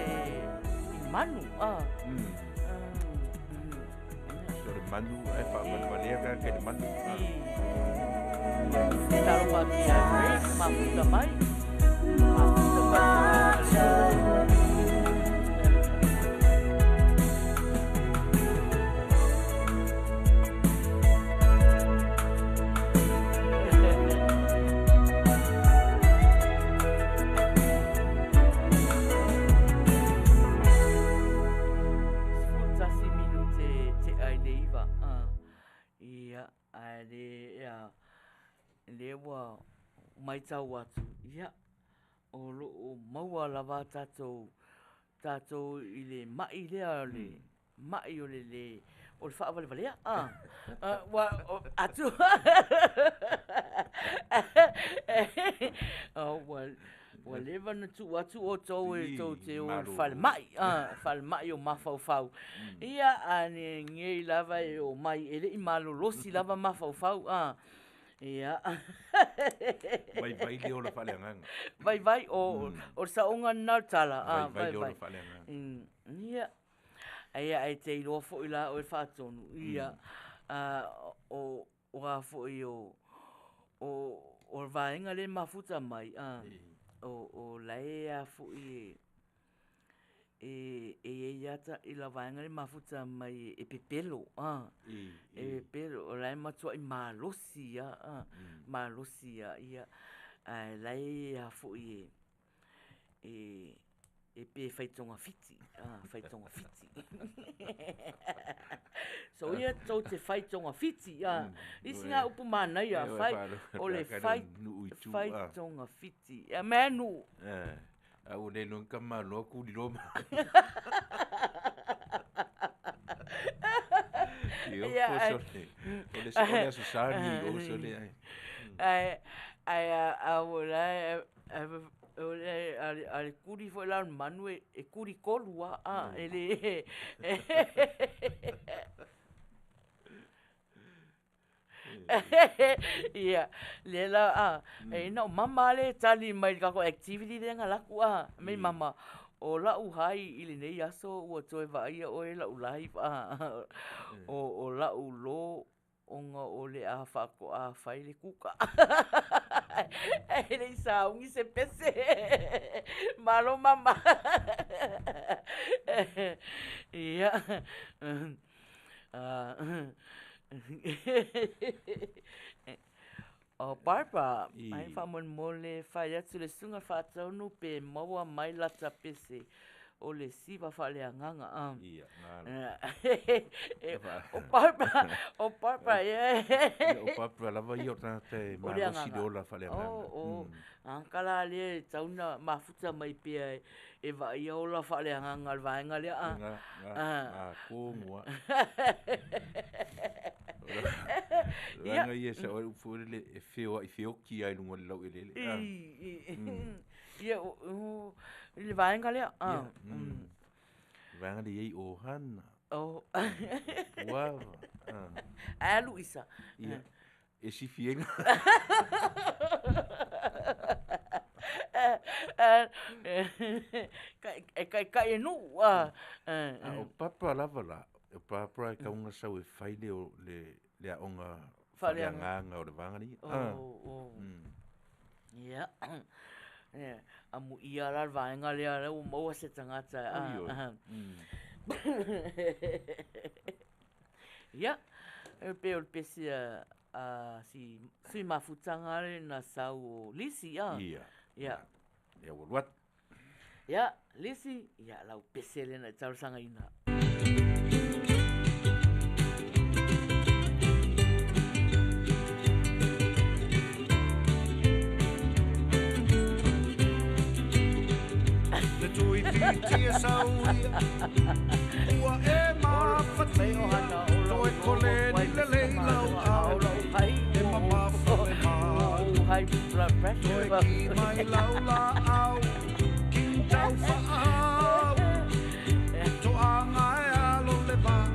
i manu, a. Talofa atu ia Grace, mafuta mai. Mafuta mai luga o le. 11 minute tea i le 9. Ia, ae le, ia, lea ua matau atu, ia, o lo o maua lava tatou, tatou i le mai lea o le mai o le le, o le faavalevalea, a, ua, atu, ua, ua leva ona tuu atu outou e tou te o i le falemai, a, falemai o mafaufau. Ia, a nei lava e o mai, e le i malolosi lava mafaufau, a. Ia. Vaivai le ola faaleagaga. Vaivai, o, o le saoga lena o le tala, a, Vaivai le ola faaleagaga. Ia. Ia, ae te iloa foi la oe faatonu, ia, o, o a foi o, o, o le vaega lea e mafuta mai, a, o la e a foi e, e i ai lava i la vaega lea e mafuta mai e pepelo, a, e pepelo, o la e matuai malosi lava, a, malosi lava, ia, ae la e a foi e, e. E pe fai togafiti, fai togafiti. So ia tou te fai togafiti, isi ngā upu manaia, fai, o le fai, fai togafiti. Ia mea nuu. A ua le iloa ka malo kuli loa ma. Ia, o le o le aso sa ni o so le ai. Ai, ai, a ua la, o le, a le kuli foi la o le manu e kuli kolu a, e le. Ia, lea la, a, e na o mama le tali mai le tatou activity lea na laku a, mai mama, o lau hai i lenei aso ua toe vaaia oe lau live a, o lau lo ona o le a faatoa fai le kuka. E le i saugi se pese. Malo mama. Ia. O Barbara, ai faamolemole fai atu le susuga faataunu pe maua mai lata pese o le siva faaleagaga. Ia, galo. O Barbara, o Barbara, ia. O Barbara lava ia o tagata e malosi le ola faaleagaga. O, a kala lea e tau na mafuta mai pea e vaaia ola faaleagaga o le vaega lea. Ga, ga, ga, kongo. Vaega ia sa oi upu le e feo ai feoki ai lunga le lau elele. Ia, o le vaega lea. Vaega le iai o hana. O. Puava. Alu isa. Ia. E sifiega. E kai kai e nuu. A o papa lava la, o papa e kaunga sau e fai le o le le aoga faaleagaga o le vaega lea. O, o. Ia. Amu ia la le vaega lea lea ua maua se tagata. Ia, e pe o le pese a si sui mafutaga le na sau o Lisi a. Ia. Ia. Ia ua luat. Ia, Lisi, ia lau pese le na e talosagaina. Le tui piti e sauia ua e mafatia toe kole ni le lau au e mamafa le malu High blood pressure. Toe ki mai lau la au ki tau whaau Toanga e alo le vaa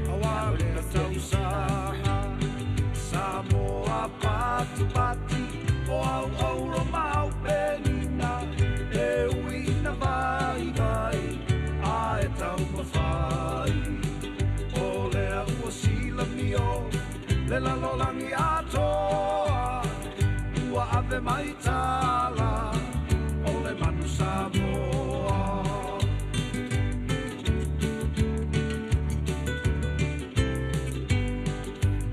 awa le tausanga Samoa patu pati o au auro mau penina e ui na vai vai a e tau mawhai O lea ua sila mio le lalolangi atoa ua ave mai tala o le manu Samoa.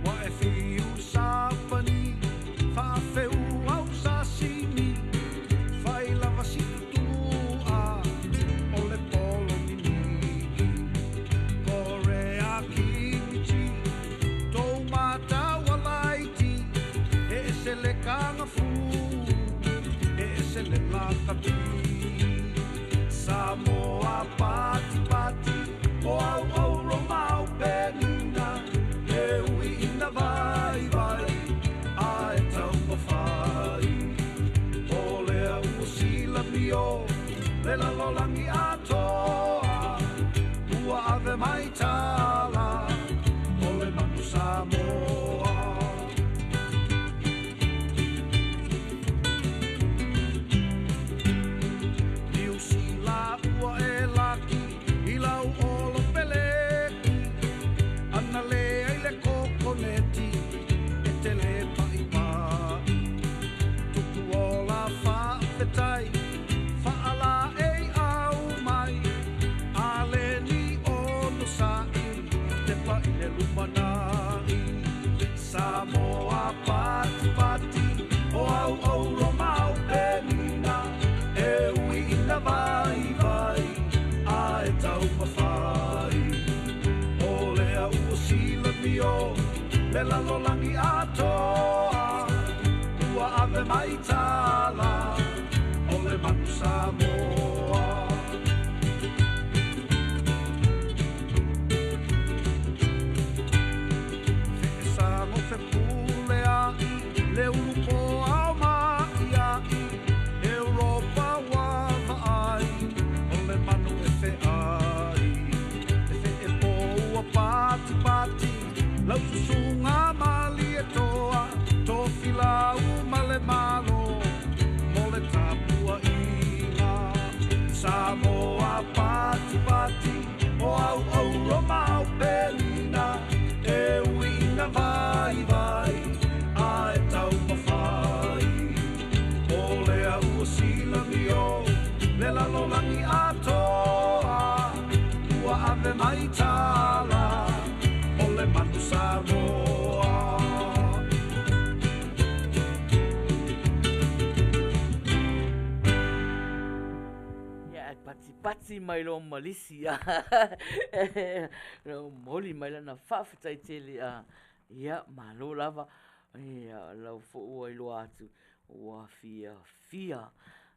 Wa e fiu sapani, whaafeu au sasimi, whai lava si tutua, o le polo nini. Korea kimiti, tō mātau alaiti, e ese le kanga fu, e ese le lakapi. Samoa pati pati, o au auro mau penina, e ui ina vai vai, a e tau mawhai. O lea ua sila mio, le lalolangi atoa, ua ave mai tala, o le manu Samoa. Niu Sila ua e laki, i lau olo peleki, ana le ai le kokoneti, e te le pai pai. Tupu ola whaafetai, whaala e au mai, a le ni ono sa'i, te pai le lumanai. Samoa pati pati, o au auro mau penina, e ui ina vai vai. Le lalolagi atoa ua ave mai tala o le manu Samoa. Feesago fepuleaʻi le ulupo ao maʻiaʻi Europa ua vaai o le manu e feai. E feepo ua patipati laususuga malietoa tofilau ma le malo mo le tapuaʻiga. Samoa patipati o au auro mau pelina e uiga vaivai a e taumafai. O lea ua silamio le lalolagi atoa ua ave mai tala o le manu Samoa. Ia, e patipati mai loa ma lisi a. Momoli mai lana faafetai tele a. Ia, malo lava. Ia, lau foi ua iloa atu ua fiafia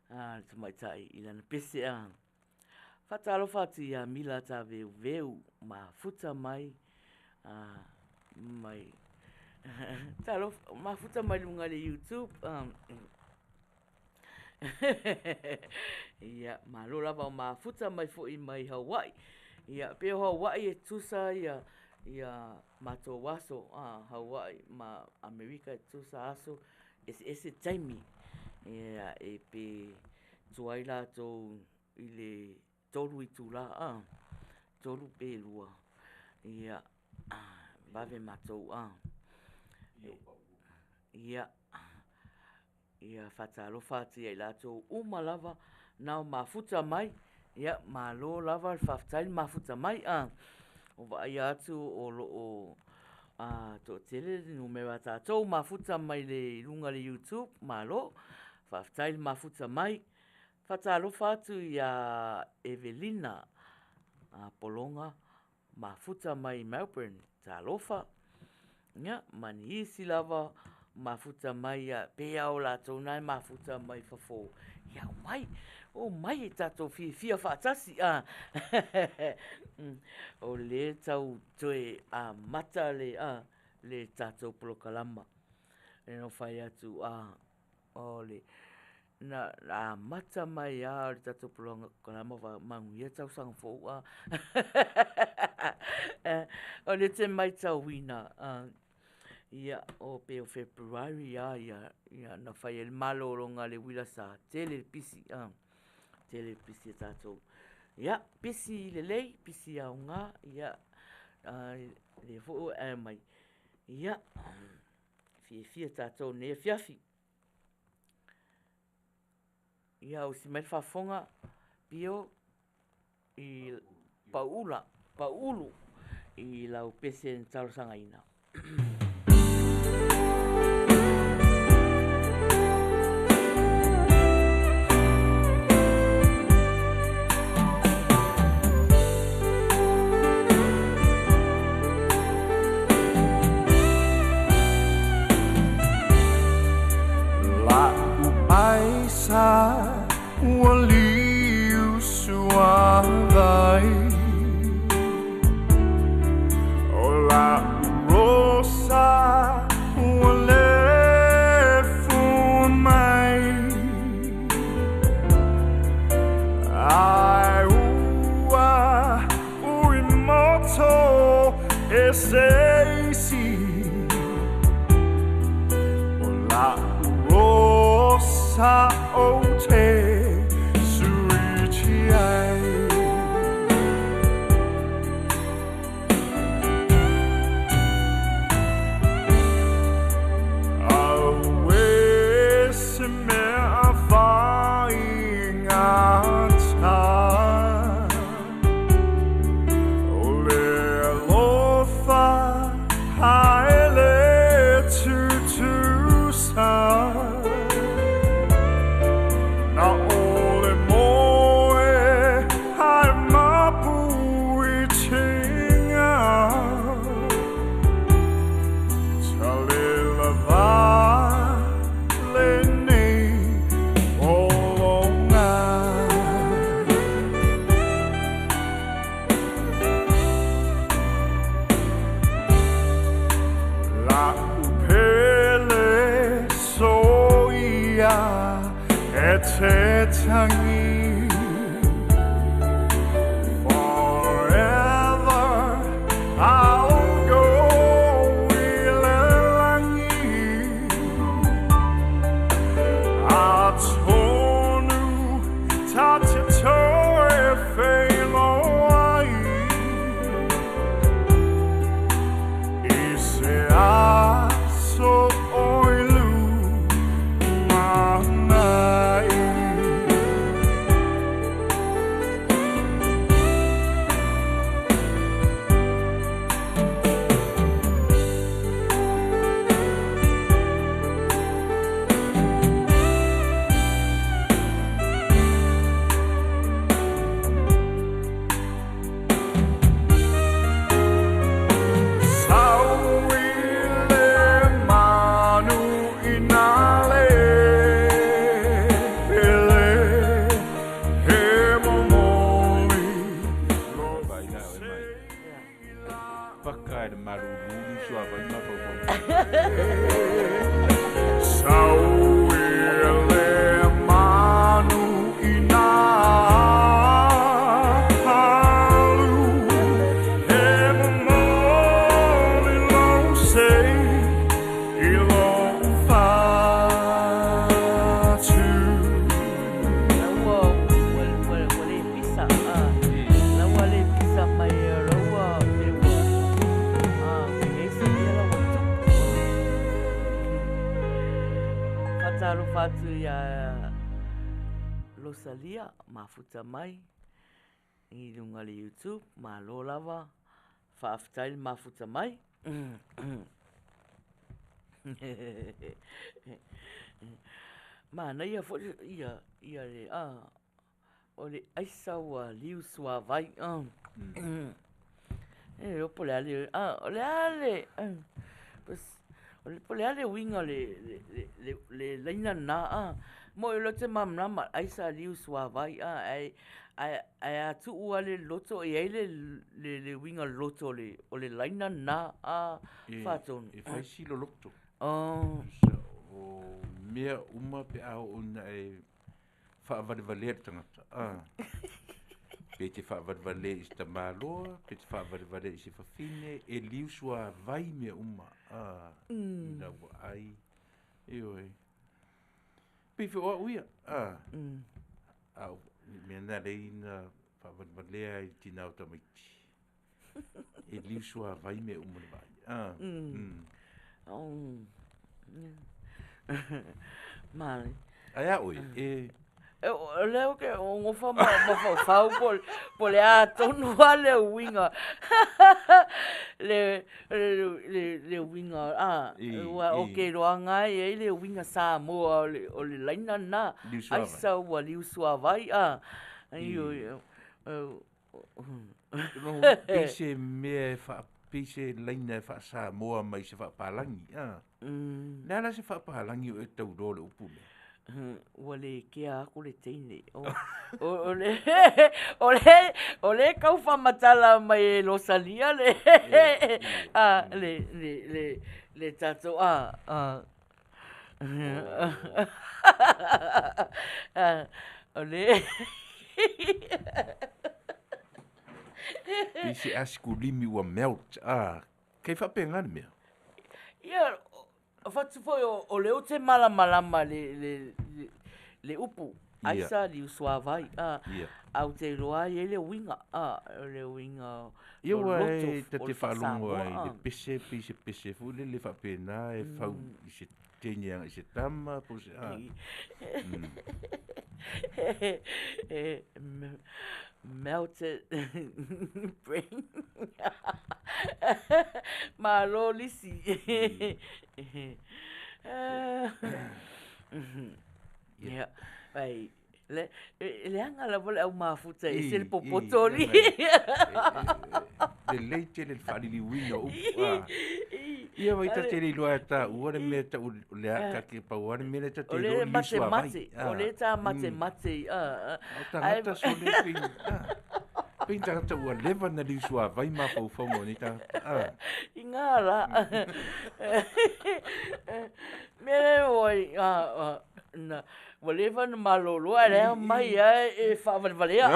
le tamaitai i lana pese a. Faatalofa atu ia Mila Taveuveu mafuta mai mai talofa mafuta mai luga i le YouTube. Ia, malo lava o mafuta mai foi mai Hawaii. Ia, pei o Hawaii e tusa ia ia matou aso, Hawaii ma Amerika e tusa aso, eseese taimi. Ia, e pe tuai latou i le 3 itula, 3 pe 2. Ia, vave matou, Ia, ia faatalofa atu ia i latou uma lava nao mafuta mai. Ia, malo lava le faafetai le mafuta mai. O vaaia atu o loo toatele le numera a tatou mafuta mai le luga le YouTube. Malo, faafetai le mafuta mai. Faatalofa atu ia Evelina Pologa mafuta mai Melbourne. Talofa. Ia, ma nisi lava mafuta mai ia pe ao latou na e mafuta mai fafo. Ia, omai, omai e tatou fiafia faatasi. O lea tau toe amata le, le tatou polokalama. E no fai atu, o le na amata mai lava o le tatou polokalama va manuia tausaga fou. O lea te matauina, ia, o pei o February lava ia, ia na fai ai le malologa a le uila sa tele le pisi, tele le pisi a tatou. Ia, pisi lelei, pisi aoga, ia, lea foi ua e mai. Ia, fiafia tatou i lenei afiafi. Ia, ausi mai le faafofoga, Pio, i Pauula, Pauulu i lau pese na talosagaina. La'u aisa ua liu suavai o la'u rosa ua le fua mai ae ua ui moto e se isi o la'u rosa ou te suiti ai. Auē se mea faigata o le alofa tangi. Forever I'll go i le langi. Atonu ta te toe whailoai. I se aso oi lumanai. Sau i le manu i nā le pele, he momoli lo Vai la oe mai. Paka e le malulu ni suavai mafaufau. Sau i le manu i nā alu, he momoli lo se i lo fatu. La ua ua ua ua le pisa a. La ua le pisa mai e la ua e ua a e se ia la ua tupu. Faatalofa atu ia Losalia mafuta mai i luga le YouTube, malo lava, faafetai le mafuta mai. Manaia foi ia ia le a o le aisa ua liu suavai a. E o po o le a le a o le a le o le po o le a le uiga o le le le le laina lena a. Mo e lote malamalama aisa liu suavai a ae ae ae a tuu lava le loto e i ai le le le uiga loto o le o le laina lena a faatonu. E fai si loloto. Oh. O mea uma pe a oo ina e faavalevalea le tagata. A. Pe te faavalevalea i se tamaloa, pe te faavalevalea i se fafine, e liu suavai mea uma. A. Ina ua ai. Ioe. Pei foi o au ia. A. A o mea na lea ina faavalevalea i le tina o tamaiti. E liu suavai mea uma le vaai. A. Oh. Male. Ae a oe, e O lea ou te ogofa ma mafaufau po po o le a tonu lava le uiga le le le uiga a aua ou te iloaga e i ai le uiga Samoa o le o le laina lena. Aisa ua liu suavai a. Ioe. Pei se mea e faa pei se laina e faa-Samoa mai se faapalagi a. Le a la se faapalagi o e tauloa le upu lea? Ua le kea aku le teine. O, o, le, o, le, o le tau faamatala mai e Losalia le, a, le, le, le, le tatou, a, a, a, o le, Pei se asikulimi ua melt a. Kei faapena le mea. Ia, fatu foi o, o lea ou te malamalama le, le, le, le upu, aisa liu suavai, a, a ou te iloa e i ai le uiga, a, o le uiga Ia ua loloto e ta o te le faalogo faa-Samoa, ai i le a. pese, pei se pese foi lele faapena e fau i se teine agai i se tama po o se a. Melted brain. Malo lisi. Ia, ai, le, e leaga lava le au mafuta e ese le popoto alii. Lelei tele le faaliliuina o upu a. Ia vai ta te le iloa e taua le mea tau o le a ta te pau lava le mea lea ta te O iloa le o le liu suavai. matemate, o le ta matemate a. O tagata sole pei a. Pei ni tagata ua leva na liu suavai mafaufauga o nei tagata a. I ngā rā. Mea lea oi, a, Na, ua leva ona malolo ae la e aumai lava e faavalevalea.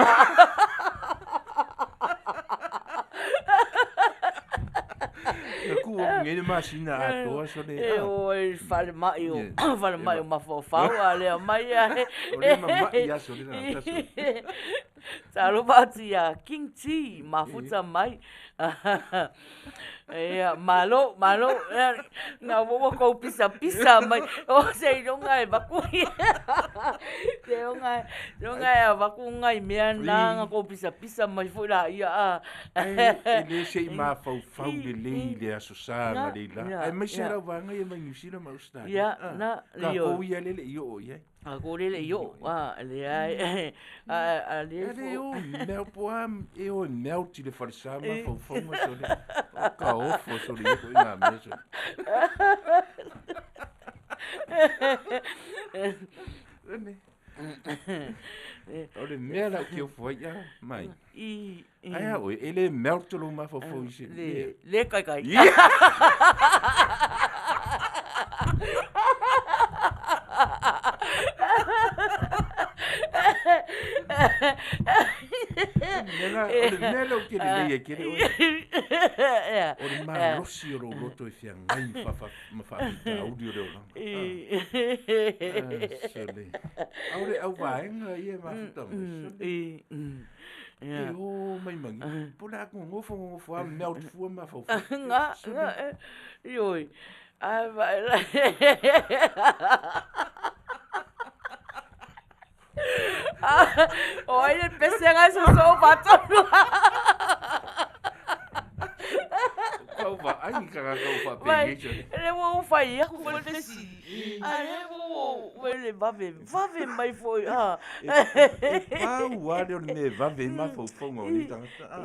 Na tuu atu nei le masina atoa sole. E o ai i le falemai o falemai o Mafaufau a lea mai ae. O lea mama'i lava sole tagata sole. Talofa atu ia King T mafuta mai. Ia, malo, malo. Na ua kou pisapisa mai. O seiloga e vaku seiloga seiloga e avaku ngai mea na na kou pisapisa mai foi laia a. Ae e le se i mafaufau lelei i le Aso Sa analeila, aemaise lava vaega ia mai Niu Sila ma Ausetalia. Ia, na, Tatou ia lea e le i oo i ai. A ko le le i oo, a, leai, a, a le E le o melt po a e o e melt i le falesa mafaufauga sole. O ka ofo sole ia koʻi nā mea sole. Ene. O le mea la ou te ofo ai a mai. Ae a oe, e le melt lou mafaufau i se Le, le kaikai. O le mea lea ou te lelei ai tele oe, o le malosi o lou loto e feagai ma faafitauli o le olaga. Sole. A o le auvaega ia e mafuta mai. Sole. E o mai magi. Po o le a gogofo gogofo lava melt fua mafaufau. Nga, nga, ioe. Ae vaai la. O ai le pesega e sosoo faatonu. Tau vaai i tagata ua faapenei sole. Le ua ou fai aku foi le fesili. A le ua ou le vave vave mai foi a. E pau lava lea o le mea e vave ai mafaufauga o nei tagata a.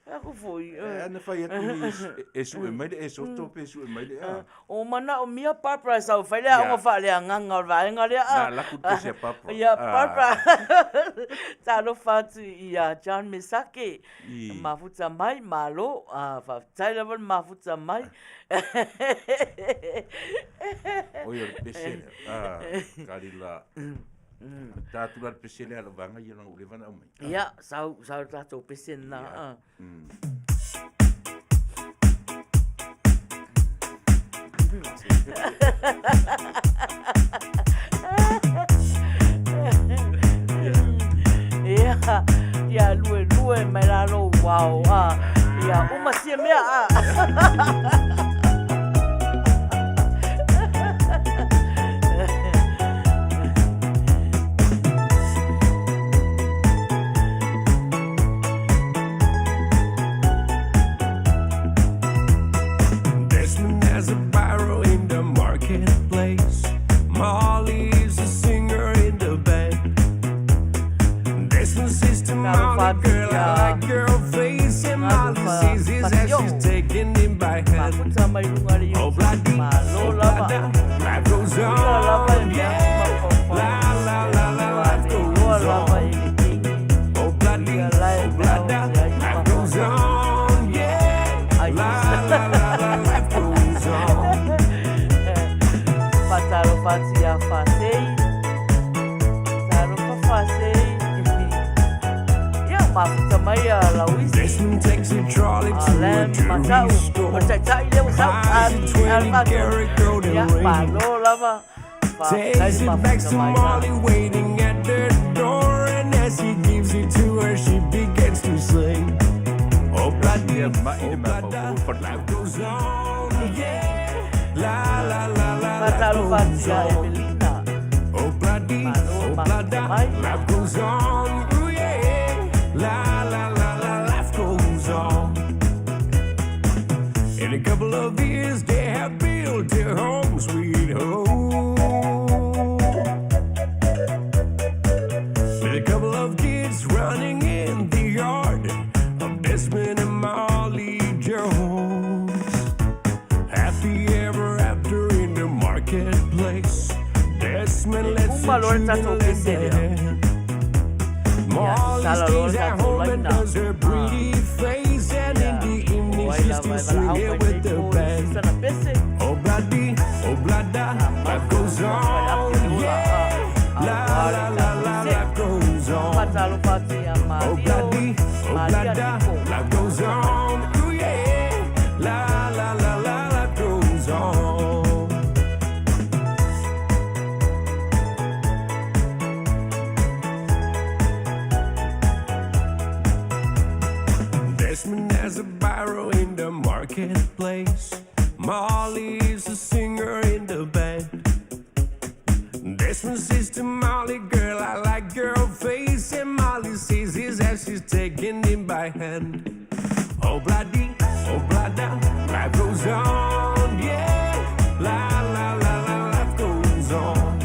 Aku foi. Ana fai atu nei e sue mai le e-soto pe sue mai le a. O manaomia Barbara e sau e fai le aoga faaleagaga o le vaega lea a. Na alaku le pese a Barbara. Ia Barbara. Talofa atu ia John Mesake. Mafuta mai, malo. Faafetai lava le mafuta mai. Oi o le pese lea. Kalila. Ta atu la le pese lea a lou vaega ia leaga ua leva ona aumai. Ia, sau, sau le tatou pese lena. Ia. Ia, ia luelue mai la lou ao, a. Ia, uma sia mea, a. Desmond has a barrow in the marketplace. Molly is a singer in the band. Desmond says to Molly, girl, I like your face. And Molly sees his as she's taking him by hand. Mafuta mai luga le Oh, bloody, Malo oh, lava. blada, life goes Ia lava e on, mea yeah. mafaufau. La, la, la, la, life Loa goes lava on. e le keiki. Oh, bloody, Ia lae oh, mea o blada, se ai life goes mafaufau. on, yeah. Ai. La, la, la, la, life goes on. Faatalofa atu ia Fasei. Talofa Fasei. Ia, mafuta mai a Lauisi. Desmond takes a trolley to a Alain jewelry Matau. O store. taitai lea ua sau. Buys a 20 Alfa. karat golden Ia, ring. malo lava. Faafetai Takes le it back mafuta to mai Molly na. waiting at the door. And as he gives it to her, she begins to sing. Oh, bloody, Ia ma'i le oh, mafaufau blada, o le faletua. life goes on, yeah. La, la, la, la, life Faatalofa atu goes ia on. Evelina. Oh, bloody, Malo oh, mafuta blada, mai. life goes on, ooh, yeah. La, la, la, la, life goes on. In a couple of years, they have built their home, sweet home. With a couple of kids running in the yard of Desmond and Molly Jones. Happy ever after in the marketplace. Desmond E lets uma the loa le children tatou lend pese a lea. hand. Ia, Molly sala loa le stays at tatou home and laina. does her pretty face, and in Ia, the evening o ai she's lava still e valaau swinging mai with nei the po i band. sisa na pese. Oh bloody, oh blada, life goes Fai on, api le ola. yeah. Faatalofa atu ia Oh Mario, bloody, oh Maria blada, Niko. life goes on. Ooh yeah, la la la la, life goes on. Desmond has a barrow in the marketplace. Molly is a singer in the band. Desmond says to Molly, girl, I like your face. And Molly sees his as she's taking him by hand. Oh, bloody, oh, blada, life goes on, yeah. La, la, la, la, life goes on.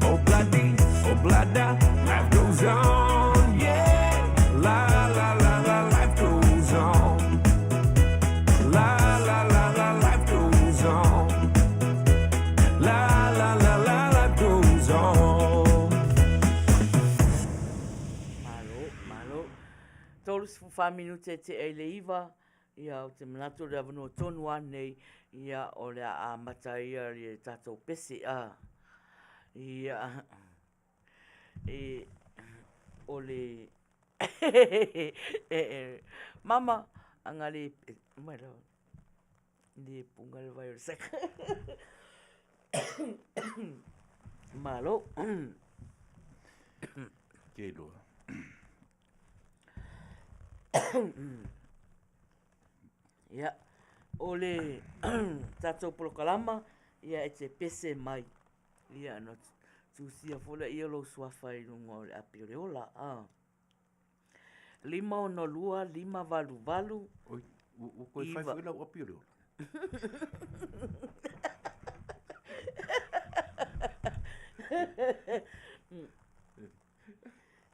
Oh, bloody, oh, blada, life goes on, yeah. La, la, la, la, life goes on. La, la, la, la, life goes on. La, la, la, la, life goes on. Malo, malo. 34 minute e tea i le 9, ia, ou te manatu o le avanoa tonu lava lenei, ia, o le a amata ia le tatou pese, a. Ia, e, o le, e, mama, anga le, mai la, le punga le vai o le saka. Malo. Ke iloa. Ia, o le tatou polokalama, ia e te pese mai. Ia, ona tusia foi lea o lou suafa i luga o le api o le ola. A. 5 6 2, 5 8 8. Oi, ua toe fai foi lau api o le ola.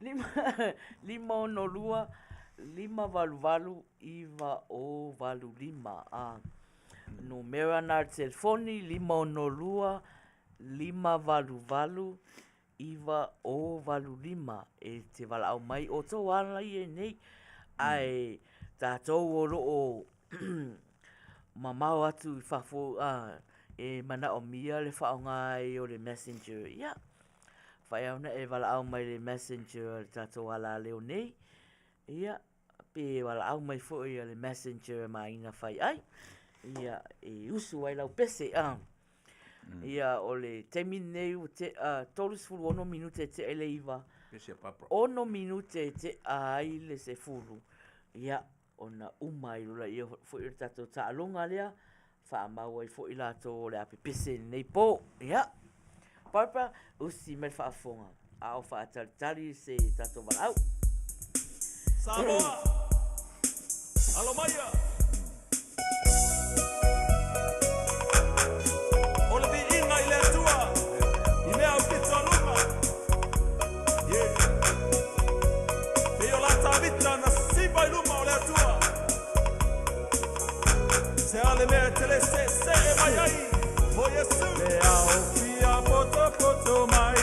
5 5 6 2, 5 8 8, 9 0 8 5. A. Numera na le telefoni, 5 6 2, 5 8 8, 9 0 8 5. E te valaau mai outou ala ia nei, ae tatou o loo mamao atu i fafo a, e manaomia le faaaoga ai o le messenger. Ia, fai lava ona e valaau mai i le messenger a le tatou alaleo nei, ia, pe valaau mai foi a le messenger a Maina Faiai, ia, e usu ai lau pese. A. Ia, o le taimi lenei ua tea 36 minute e tea i le 9. Pese a Barbara. 6 minute e tea ai le 10. Ia, ona uma ai loa lea foi o le tatou taaloga lea, faamau ai foi latou o le a pepese i lenei po. Ia, Barbara, usi mai le faafofoga, a o faatalitali se tatou valaau. Samoa, alo maia. O le viiga i le Atua, i mea aupito aluga. Yeah. Pei o la Tavita na siva i luma o le Atua. Se a le mea e te le seesee mai ai, mo Iesu. Le ao fia potopoto mai,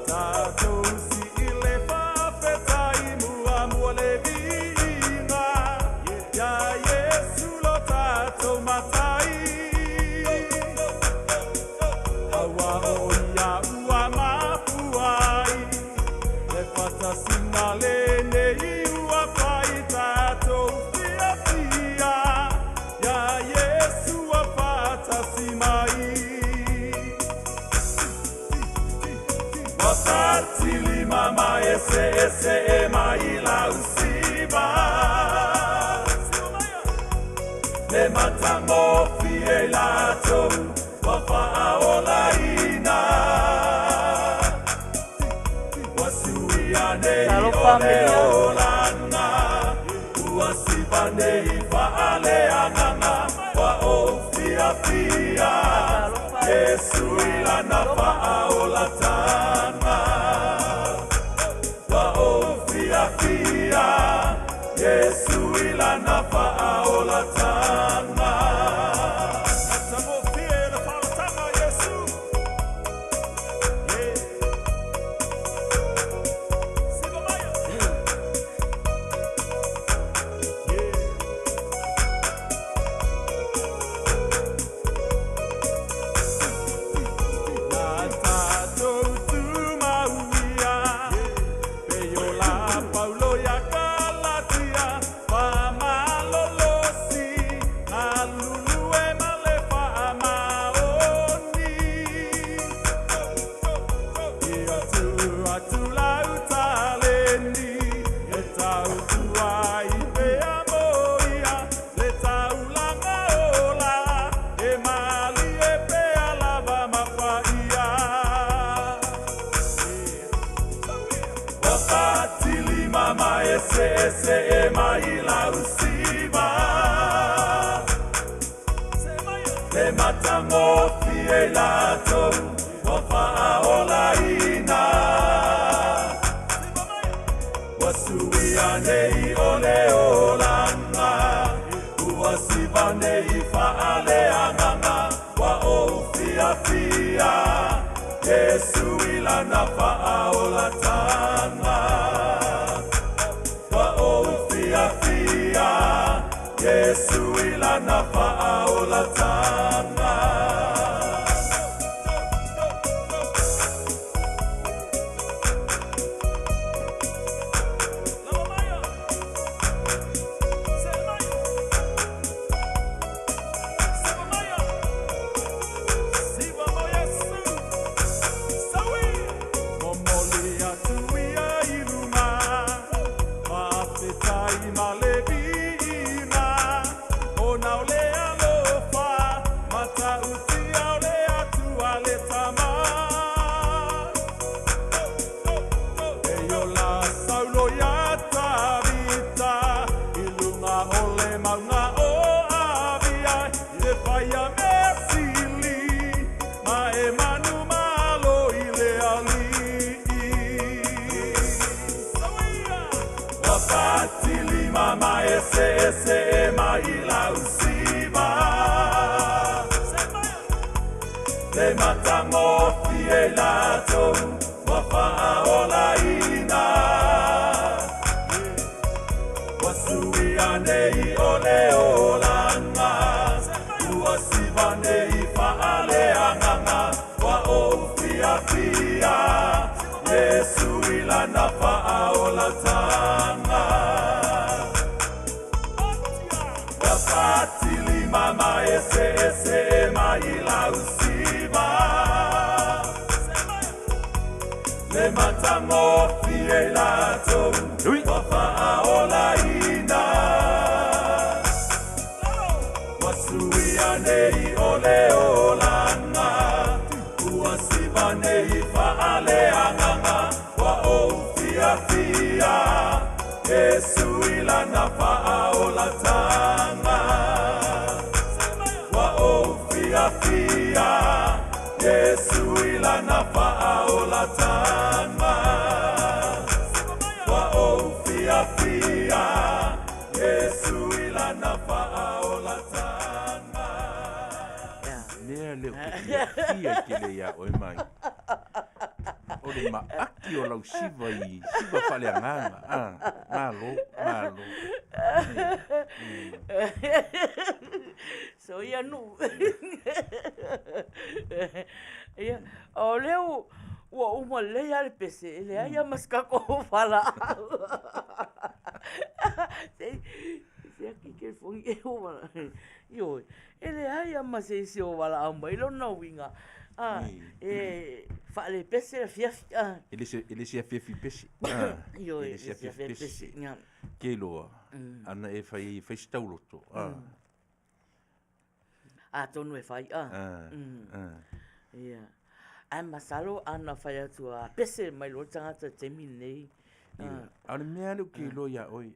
tatou sii le faafetai muamua le viiga. Ia Iesu lo tatou matai. Aua o ia ua mafua ai, le faatasiga lenei ua fai tatou fiafia. Ia Iesu ua faatasi mai. Ua fatilima ma eseese mai lau siva. Le matagofie latou ua faaolaina. Ua suia nei Talofa, o le Amelia. olaga. Ua siva nei faaleagaga ua ou fiafia. Talofa. Iesu i lana faaolataga. Ua ou fiafia. Iesu i lana faaolataga. Matagofie le faaolataga a Iesu. Yeah. Siva maia. Yeah. Na tatou tumauia, atu lau taleni e tautua i mea mo ia le taulaga ola e malie pea lava ma paia. Ua fatilima ma eseese e mai lau siva Le matagofie i latou ua faaolaina Ua suia nei o le olaga Ua siva nei faaleagaga Ua ou fiafia Iesu i lana faaolataga Ua ou fiafia Iesu i lana faaolataga. Momoli atu ia i luma, faafetai ma le viiga, ona o le alofa matautia o le Atua le Tama. E ola Saulo iā Tavita i luga o le mauga o Avia i le fai a mea sili ma e manumalo i le Alii. Ua fatilima ma eseese e mai lau siva Le matagofie i latou ua faaolaina Ua suia nei o le olaga Ua siva nei faaleagaga Ua ou fiafia Iesu i lana faaolataga Ua fatilima ma eseese e mai lau siva Le matagofie i latou ua faaolaina Ua suia nei o le olaga Ua siva nei faaleagaga Ua ou fiafia Iesu i lana faaolataga Ua ou fiafia Iesu i lana faaolataga Ua ou fiafia Iesu i lana faaolataga. Mea lea ou te fiafia tele iā oe Mai. O le maaki o lau siva i siva faaleagaga. Ah, malo, malo. So ia nuu. Ia, o lea ua uma lelei lava le pese, e leai lava ma se tatou valaau. Se i ake telefoni e o valaau. Ioe, e leai lava ma se isi o valaau mai lona uiga, e faalepese le afiafi. E le se afiafi pese. Ioe, e le se afiafi pese. Ke iloa, ana e fai ai e fai se tauloto. Atonu e fai, a. Ia. Ae masalo ana fai atu a pese mai loa le tagata i le taimi lenei. A o le mea lea ou te iloa ia oe,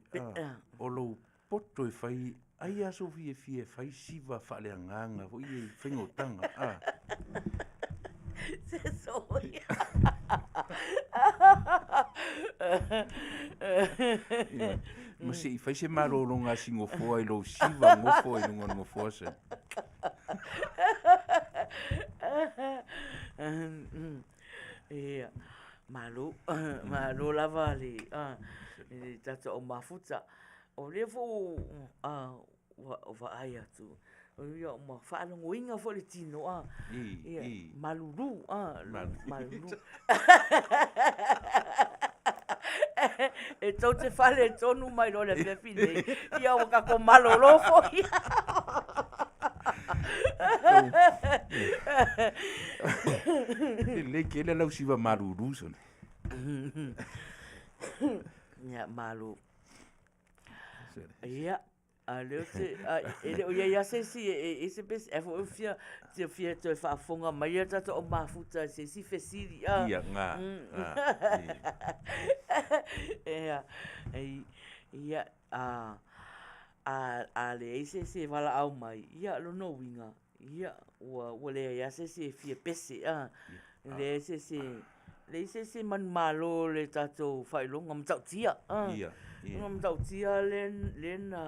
o lou poto e fai, ai lava sou fiafia e fai siva faaleagaga foi ia i faigotaga, a. Se soia. Ma se i fai se malologa a si gofoa i lou siva gofo i luga o le gofoa se. Ia, malo, malo lava le tatou au mafuta. O lea foi ua vaai atu, ia ua faalogoina foi le tino a, ia, malulu, malulu. E tou te faaletonu mai loa i le afiafi nei, ia ua tatou malolo foi. Lelei tele lau siva malulu sone. Ia, malo. Ia, a lea ou te, a, e le o i ai lava se isi e, e, e se pese, ai foi o fia, te fia toe faafofoga mai a tatou au mafuta i se isi fesili, a. Ia, ngā, ngā, i. Ia, ei, ia, a, a, a leai se isi e valaau mai, ia, lona uiga, Ia, ua, ua leai lava se isi e fia pese, a. E leai se isi, leai se isi e manumalo o le tatou faailoga matautia, a. Ia, ia. Ona matautia le, le na,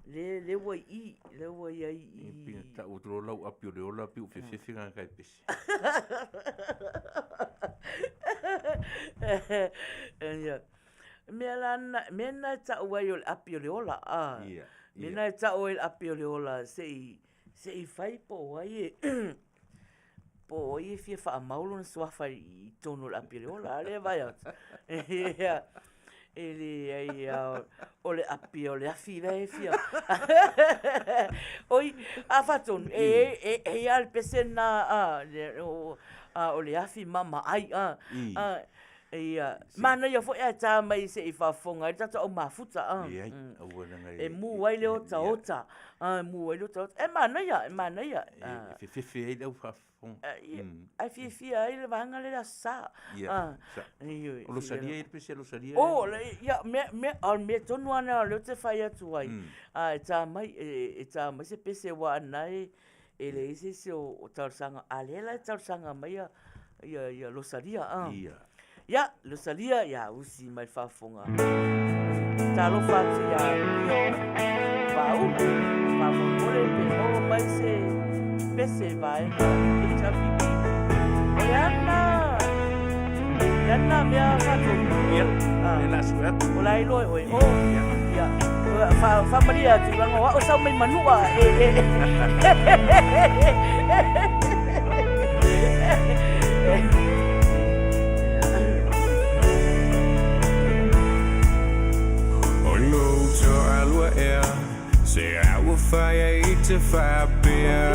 le, le ua i i, le ua i ai i i. Pei na tau atu loa lau api o le ola pei ua fefefe tagata e pese. Ia, mea la na, mea na e tau ai o le api o le ola, a. Ia, ia. Mea na e tau ai o le api o le ola se i, Se i fai po o ai e po o ai e fia faamau lona suafa i totonu o le api o le ola, a lea e vaai atu. Ia, e leai lava, o le api o le afi la e fia. Oi, a faatonu, e e e i ai lava le pese lena a, o le afi mamaai a. Ia, manaia foi ae ta mai se i faafofoga ai le tatou au mafuta, a. Leai, aua leaga e... E mu ai le otaota, a, e mu ai le otaota. E manaia, e manaia. E fefefe ai le au faafofoga. Ae fiafia ai le vaega lea i le Aso Sa. Ia, sa. Ioe. O Losalia e i ai le pese a Losalia? O, ia, mea, mea, o le mea tonu lava lena o lea ou te fai atu ai, a, e ta mai, e ta mai se pese aua o lena e, E leai se isi o talosaga, a lea la e talosaga mai ia, ia, ia Losalia, a. Ia. Ia, Losalia, ia usi mai le faafofoga. Talofa atu ia Pio Vaaulu, faamolemole pe maua mai se pese vaega HRPP. O le a lena, le a lena mea faatonu? Ia, lea la sue atu. O la e iloa e oe. O, ia, ia. Faamalie atu, leaga o au e sau mai Manua. E, e. O lou toalua ea Se au fai ai te faapea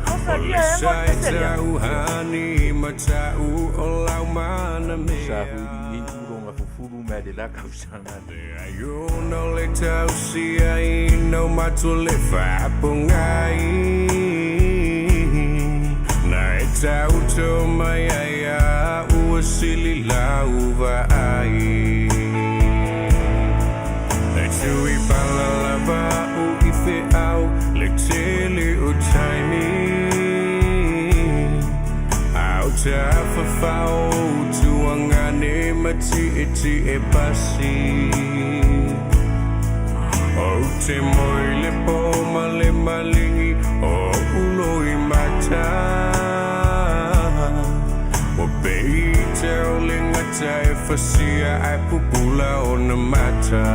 O le sa e tau hani ma tau o lau mana mea. Sa hui i uloga fufulu mai le la tausaga. Leai ona o le tausia ina o matou le faapogai Na e tauto mai ai a ua sili lau vaai E tui pala lava au i feau le tele o taimi A o tafafao o tuagane ma tietie pasi Ou te moe i le po ma le maligi o oʻu loimata Ua pei te o le gata e fasia ae pupula ona mata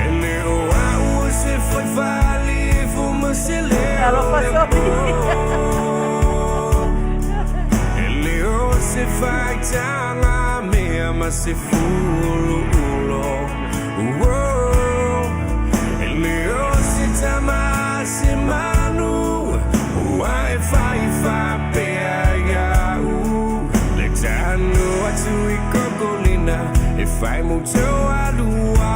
E le o au o se faifali e fo ma se leo Alofa le Sofi. po E le o se faitaga mea ma se fuluulo Uo, E le o se tama a se manu Ua e fai faapea ia'u Le tanu atu i Kokolina E fai mo Toalua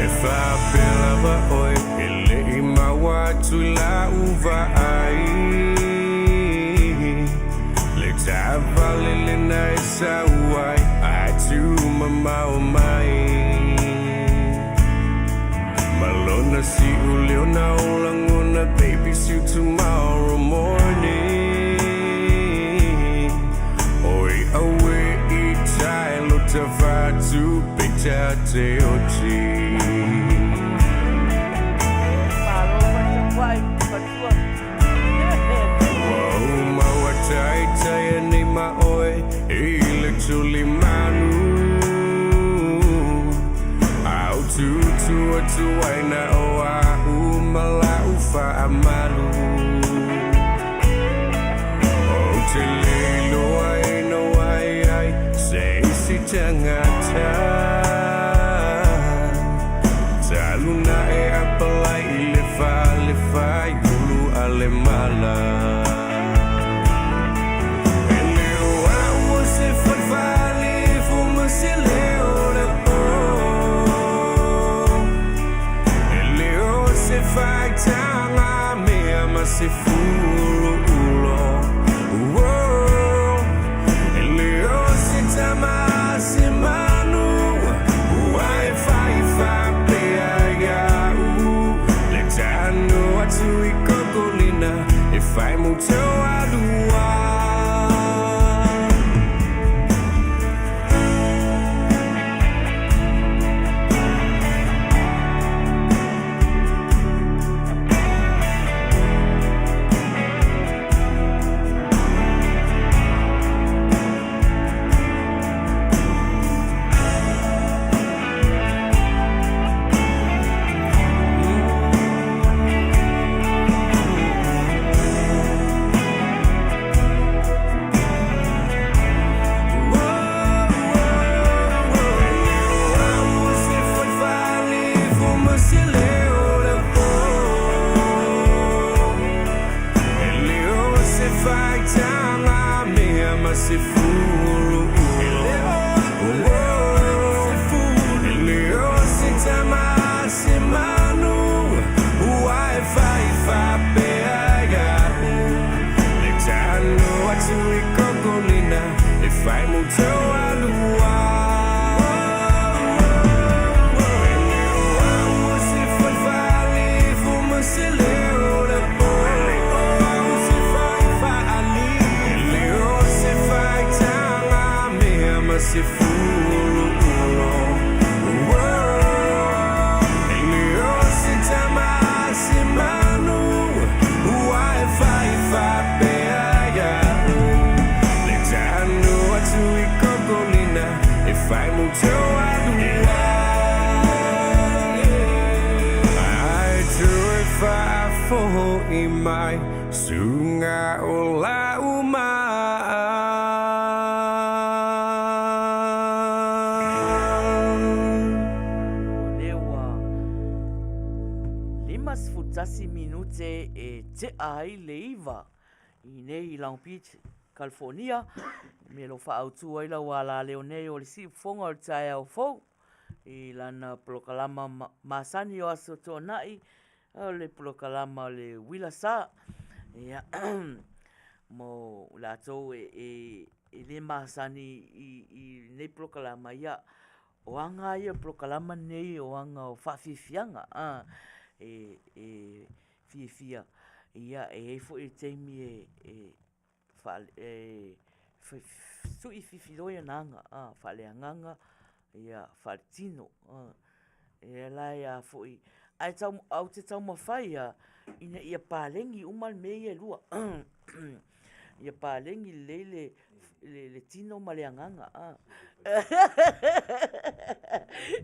E faapea lava oe e le i maua atu i lau vaai Le taavale lena e sau ai ae tumamao mai Ma lona siu leo na o lagona Baby see you tomorrow morning Oi aue i tai lo tavatu pita te oti. Malo mai tapuai matua. Ua ou maua taitaia nei ma oe i le tuli manu A o tutu atu ai na o a'u ma la'u faamalu Ou te le iloa ina ua i ai se isi tagata Talu naʻe a palai i le fale faiulu a le male. ala. E le o au o se falefale fo ma se leo le pō. E le o se faitaga mea ma se fuluulo. E le o se tama se manu ua e fai faapea ia'u. Le tanu atu i Kokolina e fai mo Toalua. Mai sunga o lau O lea ua 51 minute e tea ai le 9 i nei i Long Beach, California. Me lo whaautu ai lau ala leo nei o le siufoga o le taeao fou i lana polokalama masani o aso tuanai O le polokalama o le uila sa, ia, mo latou e le masani i lenei polokalama, ia, o aga lava ia o le polokalama lenei o aga o faafiafiaga, e fiafia, ia, e i ai foi le taimi e sui fifiloi ana aga faaleagaga, ia, faaletino. Ia la ia foi, ae tau, ou te taumafai lava ina ia paleni uma mea ia e lua. Ia paleni lelei le tino ma le agaga.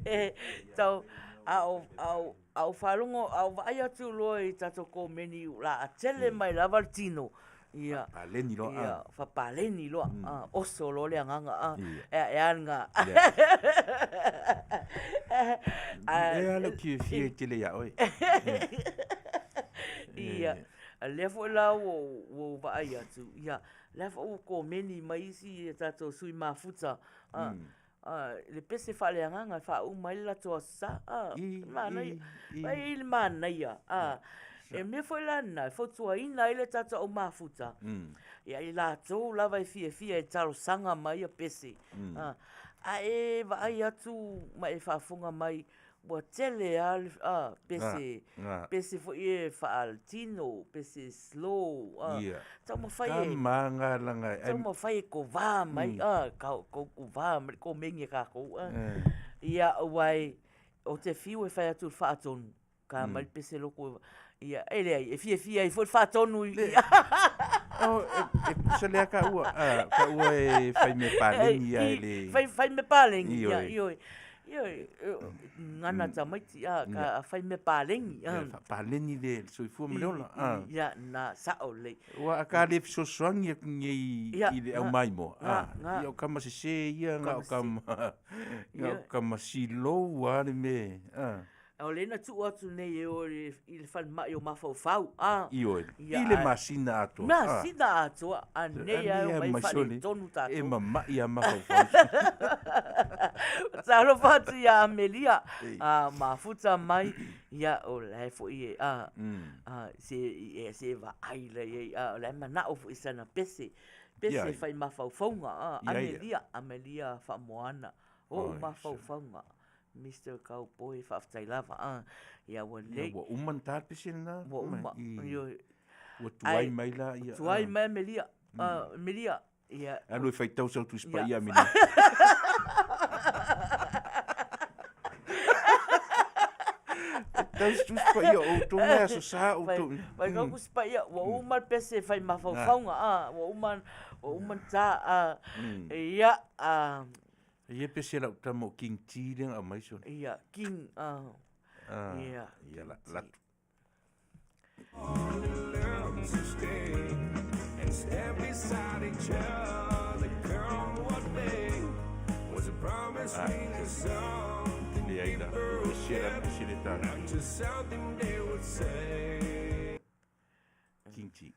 E tau, a o, a o, a ou faalogo, a ou vaai atu loa i tatou komeni o le a tele mai lava le tino, ia, Faapaleni loa, ia, faapaleni loa, oso loa le agaga, ea, e a lena. E a lou fiafia tele ia oe. Ia, a lea foi la ua ou vaai atu, ia, lea foi ua komeni mai isi a tatou sui mafuta, le pese faaleagaga e faauma ai le latou Aso Sa. Manaia. E i ai le manaia. E mea foi la lena e fautuaina ai le tatou au mafuta, ia i latou lava e fiafia e talosaga mai ia pese. A e vaai atu ma e faafofoga mai Ua tele lava pese, pese foi ia faaletino, pese slow, taumafai e, taumafai e kovā mai, kovā mai le komeni a kākou. Ia, aua ou te fiu e fai atu i le faatonu, ka mai le pese loko, ia, e leai, e fiafia ai foi le faatonu i... E tusa lea ka ua, ka ua e fai mea paleni ia e le... Fai mea paleni, ia, ioe. Ioe, gana tamaiti, a, ka fai mea paleni. Ia, faapaleni le soifua ma le ola. Ia, na, sa'o lelei. Aua a ka le fesoasoani atu nei i le aumaimoa, ia o kama sese ia, na o kama, na o kama silou lava le mea, a. O lea na tuu atu nei e o i le falemai o mafaufau, a. Ioe, i le masina atoa. Masina atoa, a nei lava e omai faaletonu tatou. E mamai lava mafaufau. Talofa atu ia Amelia, a mafuta mai, ia o la e foi e, a, a, se, e, se vaai la i ai, a, o la e manao foi i sana pese, pese fai mafaufauga, a, Amelia, Amelia Faamoana, o ou mafaufauga. Mister Cowboy, faafetai lava, a, ia ua lelei. Ua uma ona ta le pese lena. Ua uma, ioe. Ua tuai mai la ia. Tuai mai Amelia, Amelia, ia. Alu e faitau sau Tusi Paia Amelia. Faitau se Tusi Paia o outou mai Aso Sa outou. Faitau Tusi Paia, ua uma le pese fai mafaufauga, a, ua uma, ua uma ona ta, a, ia, a. E ia pese lau tama o King T lea na aumai sona. Ia, King, ah. Ia. Ia, la, latu. Leai la, e se la, e se le tā. King T.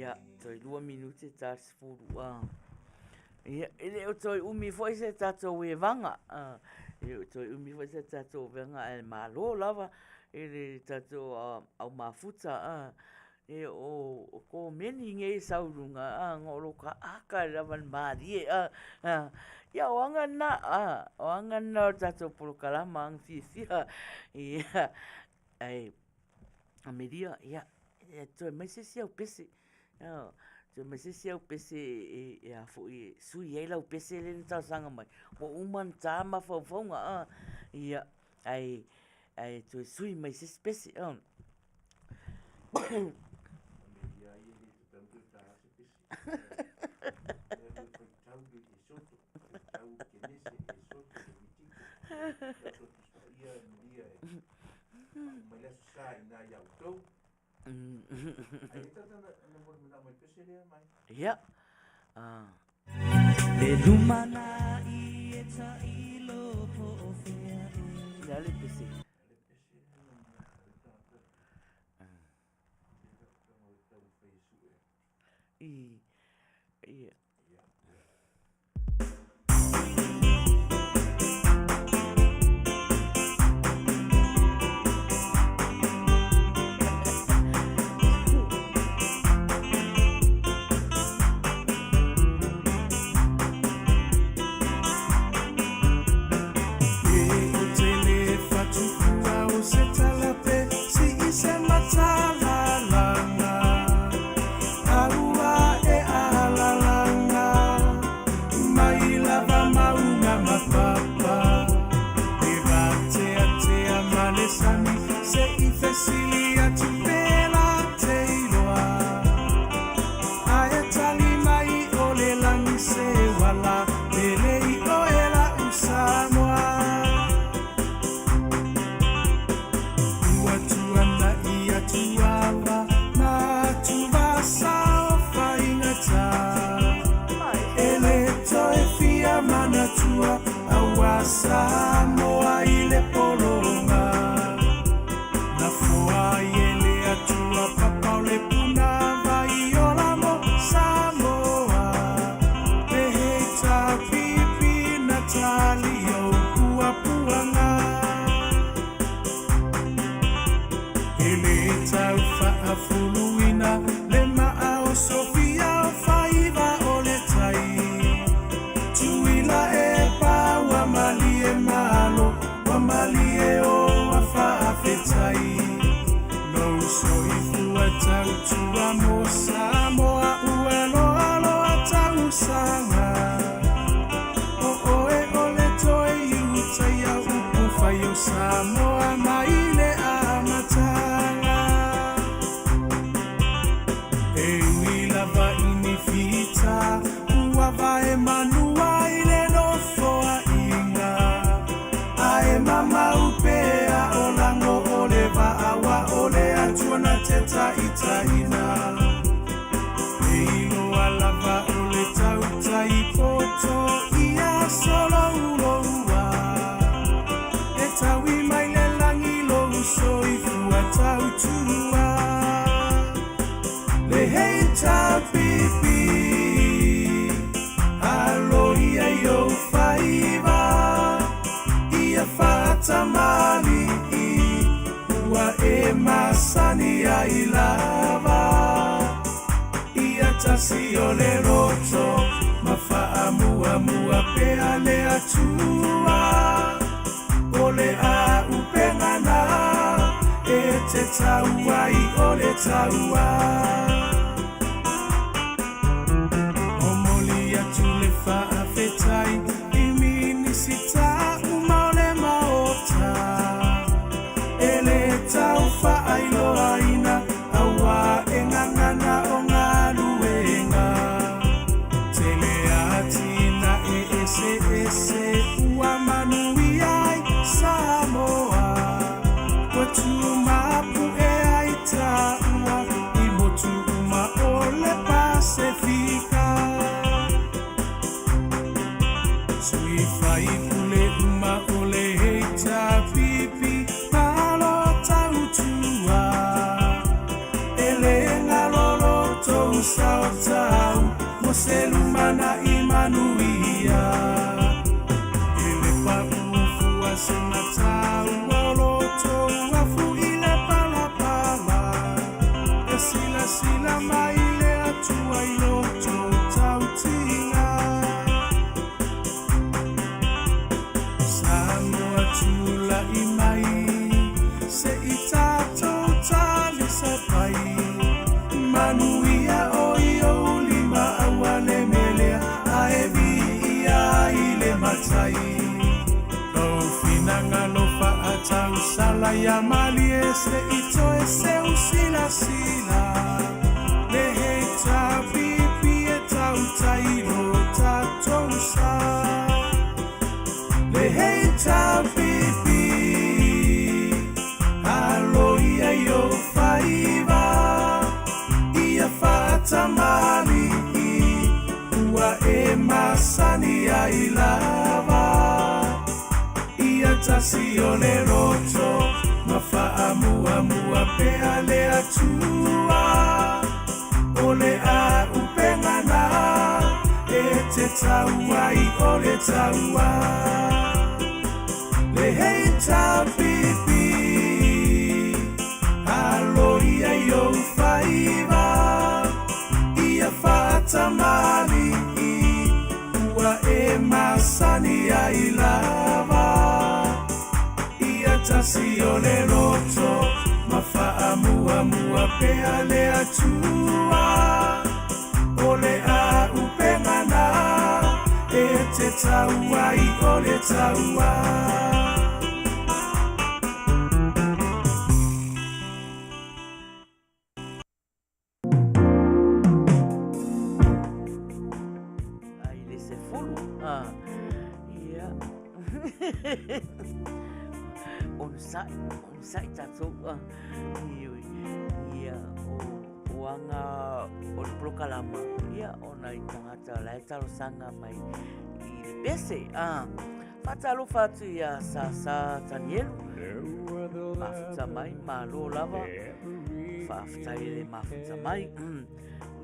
Ia, toe 2 minute ta 10, a. Ia, e le o toe umi foi se tatou evaga, a. E le o toe umi foi se tatou evaga, ae malo lava i le tatou au mafuta, a. E o o komeni nei sau i luga a na o lo ka aka e lava le malie a ia o aga na a o aga na o le tatou polokalama aga fiafia ia ae Amelia ia e toe aumai se isi au pese toe aumai se isi au pese e a foi e sui ai lau pese lea na talosaga mai ua uma ona ta mafaufauga a ia ae ae toe sui mai se isi pese. Ia. Le lumanai e tailo po o fea e. Le a le pese? I, ia. Samoa i le pologa Na foa i e le Atua papa o le puna vai ola mo Samoa Le heita pipi na tali o puapuaga E le tau faafuluina le maa o Sofia o faiva o le tai Tuila e pa ua malie malo ua malie o a faafetai Lou soifua tautua mo Samoa ua loaloa tausaga O oe o le toe iutaia upu fai o Samoa mai le amataga E ui lava i ni fita ua vae manua i le nofoaiga Ae mamau pea o lago o le vaa ua o le Atua na te taitaiina E iloa lava o le tautai poto ia solouloua E taui mai le lagi lou soifua tautua Le heita pipi alo ia i ou faiva Ia faatamali'i ua e masani ai lava Ia tasi o le loto ma faamuamua pea le Atua O le auupega na e te tau ai o le taua Momoli atu le faafetai i Minisita uma o le Maota E le tau faailoaina auā e gagana o galuega Tele atinae eseese ua manuia ai Samoa Ua tumapu'e ai taua i motu uma o le Pasefika Sui faipule uma o le HRPP malo tautua E le galo lo tou sao tau mo se lumanai manuia E le paʻu fua se mataua o lo tou afu i le palapala E Silasila mai le Atua i lo outou tautiga. Samoa tulai mai, se i tatou talisapai. Manuia o i ou lima aua le melea, ae viia i le Matai. Lou finagalo faatausala ia malie, se i toe seu silasila. Le heita pipi e tautai lo tatou sa. Le heita pipi, alo ia i ou faiva, ia faatamalii, ua e masani ai lava. Ia tasi o le loto, ma faamuamua pea le Atua. O le auupega na, e te tau ai o le taua. Le heita pipi, alo ia i ou faiva, ia faatamalii, ua e masani ai lava. Ia tasi o le loto, ma faamuamua pea le Atua. O le auupega na, e te tau ai o le taua. Ai le 10. Ah, ia. Onosai, onosai tatou. Ah, ioe. Ia, o, o aga o le polokalama, ia, o nai tagata la e talosaga mai i le pese. Ah, faatalofa atu ia Sasa Tanielu, mafuta mai, malo lava, faafetai le mafuta mai.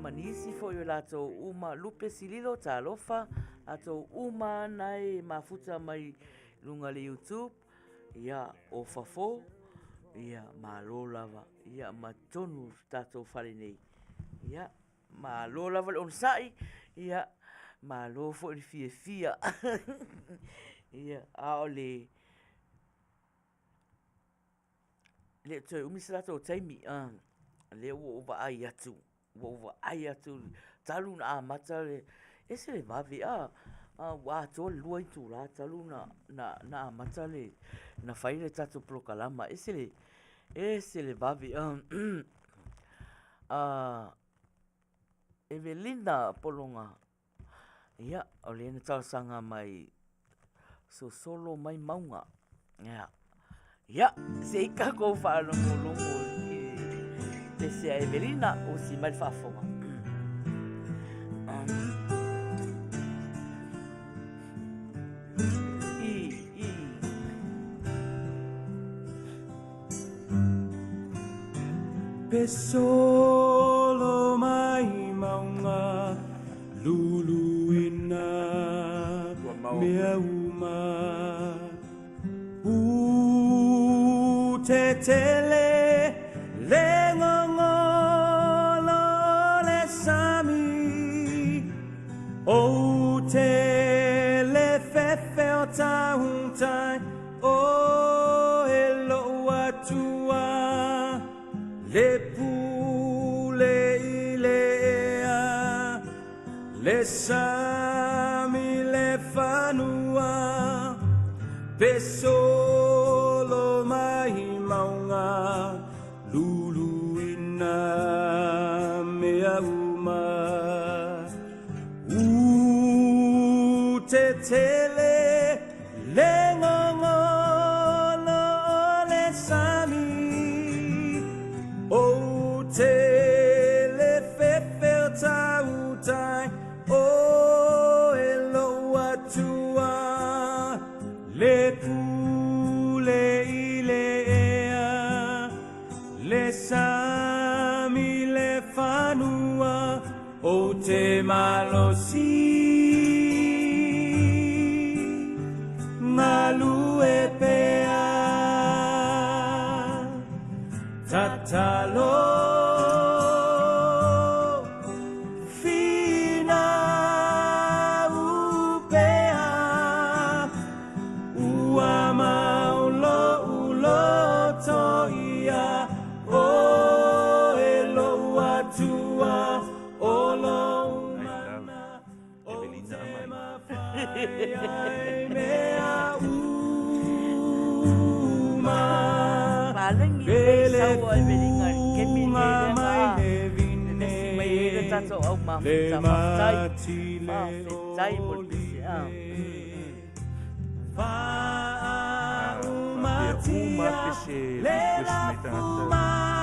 Ma nisi foi o latou uma, Lupe Sililo, talofa, latou uma nai mafuta mai luga le YouTube, ia, o fafo, ia, malo lava, ia, ma totonu tatou fale nei, ia, malo lava le onosai, ia, malo foi le fiafia. Ia, a o le le toe umi se latou taimi, lea ua ou vaai atu, ua ou vaai atu talu ona amata le, ese le vave, ua atoa le 2 itula talu ona amata le, na fai le tatou polokalama, ese le, ese le vave. Evelina Pologa, ia, o lea na talosaga mai sosolo mai mauga. Ia, ia se i tatou faalogologo i le pese a Evelina, usi mai le faafofoga. I, i. Pe solo mai mauga luluina mea uma. U te tele le gogolo le sami, o te le fefe o tautai, o e lou Atua, le pule i le ea, le sami le fanua, pe solo mai mauga luluina mea uma. U te tele le gogolo le sami, o te le fefe o tautai, o e lou Atua, le pule i le ea, le sami le fanua, o te malosi galue pea. Tatalo Palagi lelei sau o Evelina i le kemi lenei lea na vevesi mai ai le tatou au mafuta. Faafetai. Faafetai mo le pese. Ah. Faapea uma pese request mai tagata.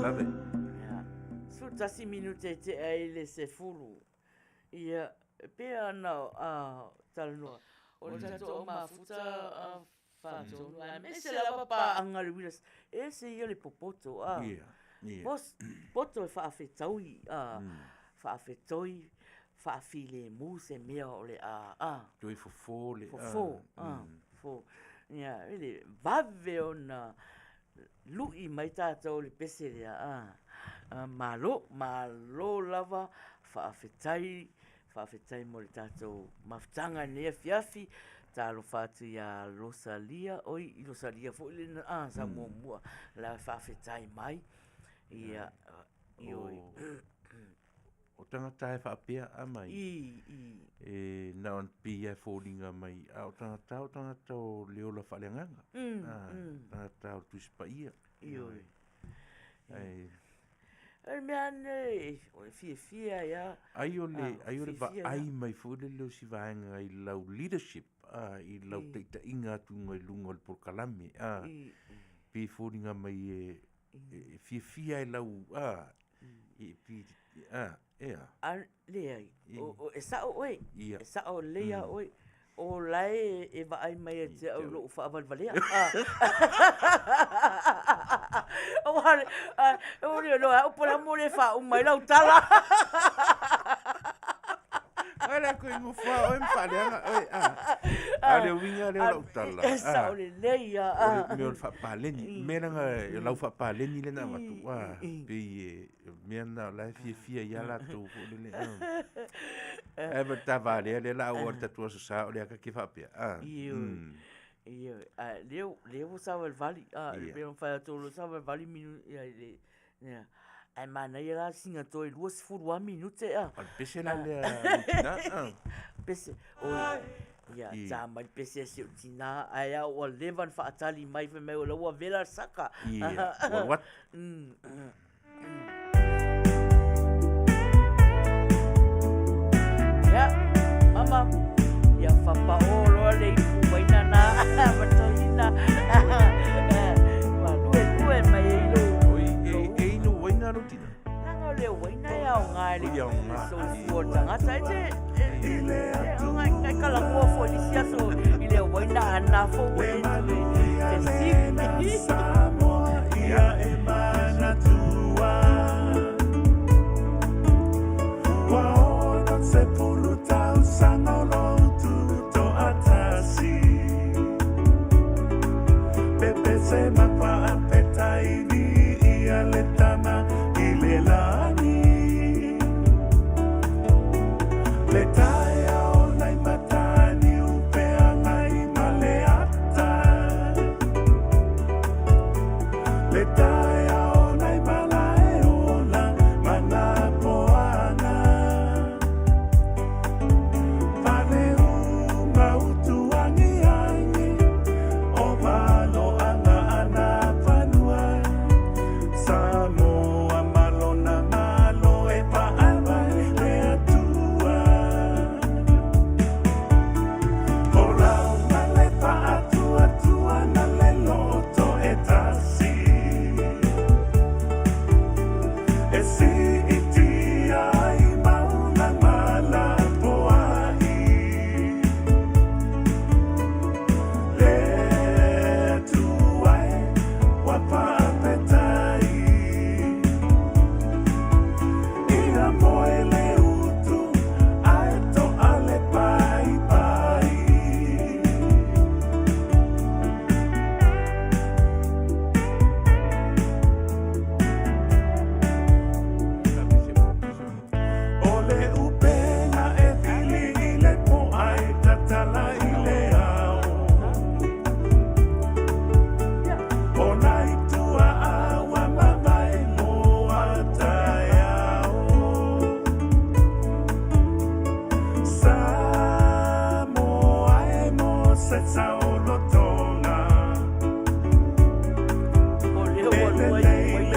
Lave. 11 minute e tea ai le 10. Ia, e pea ana a talanoa. O le tatou au mafuta a faatonu aemaise lava paaga le uila e ese ia le popoto a. Ia, ia. Pos, poto e faafetaui a, faafetoi, faafilemu se mea o le a, a. Toe fofo le a. Fofo, a, fofo. Ia, i le vave ona lu'i mai tatou i le pese lea, a. Malo, malo lava, faafetai, faafetai mo le tatou mafutaga i lenei afiafi. Talofa atu ia Losalia, oi, i Losalia foi lena, a, sa muamua, la e faafetai mai. Ia, ioe. O tagata e faapea a mai. I, i. E na ona pei lava e foliga mai, a o tagata o tagata o le ola faaleagaga. Tagata o le Tusi Paia. Ioe. Ae. O le mea nei, o le fiafia ai lava. Ai o le, ai o le vaai mai foi lele o si vaega i lau leadership, a, i lau taitaiga atu i luga o le polokalame, a, pei e foliga mai e, e fiafia ai lau, a, e, pi, a, ea. A, leai, o, e sao oe, e sao lelei lava oe, o la e, e vaai mai ia te au i lou faavalevalea. Aua le, o le loa au po le amo le faauma ai lau tala. Ai la koe ngofa oe ma faaleaga oe, a. A o le uiga lea o lau tala, E sao lelei lava, a. O le mea o le faapaleni, mea leaga o lau faapaleni lea na avatu, a, pei e, mea na o la e fiafia ai lava latou foi lele, a. Ae ma ta valea lea la au o le tatou Aso Sa o lea ta te faapea. Ah. Ioe. Ioe. A lea lea ua savalivali. A e pei ona fai atu o lo o savalivali minu ia le ia. Ae manaia la sina toe 20 lava minute a. O le pese la lea lou tina. Ah. Pese. Oi. Ia, ta mai le pese a si ou tina, ae a ua leva ona faatali mai fai mai o la ua vela le saka. Ia, ua alu atu. Ia, mama, ia fapao loa le ipu uaina na ma toeaina. Ma lue lue mai ai lou... Oi, e, e inu uaina lou tina? Leaga o le uaina e aoga i le Oi, aoga. soifua o le tagata. E te, e, e, e, e talanoa foi i le isi aso i le uaina a na foi e te sili. O lea ua lua ipu uaina.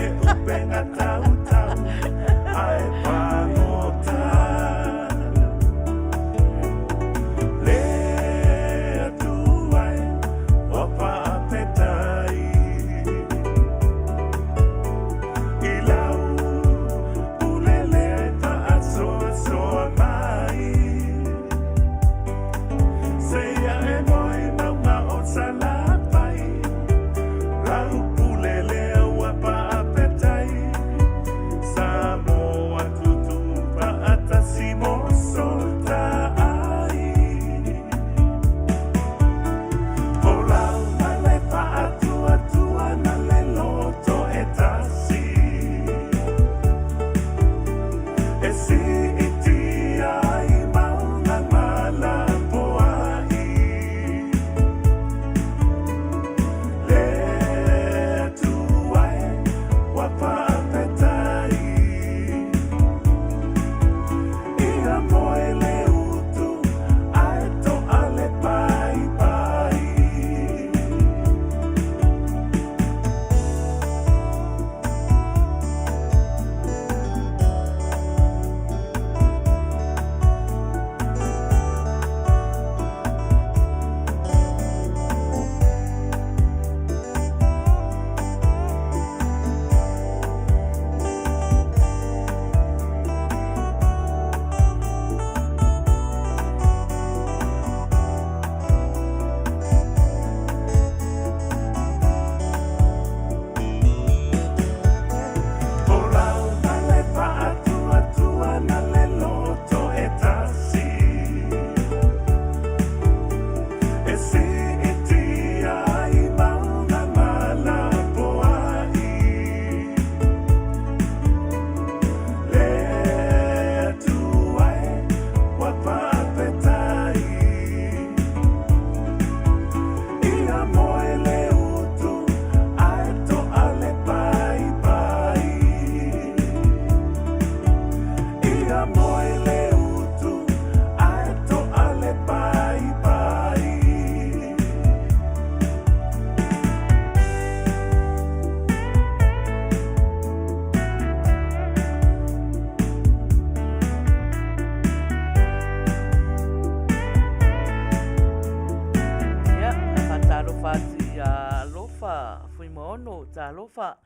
Talofa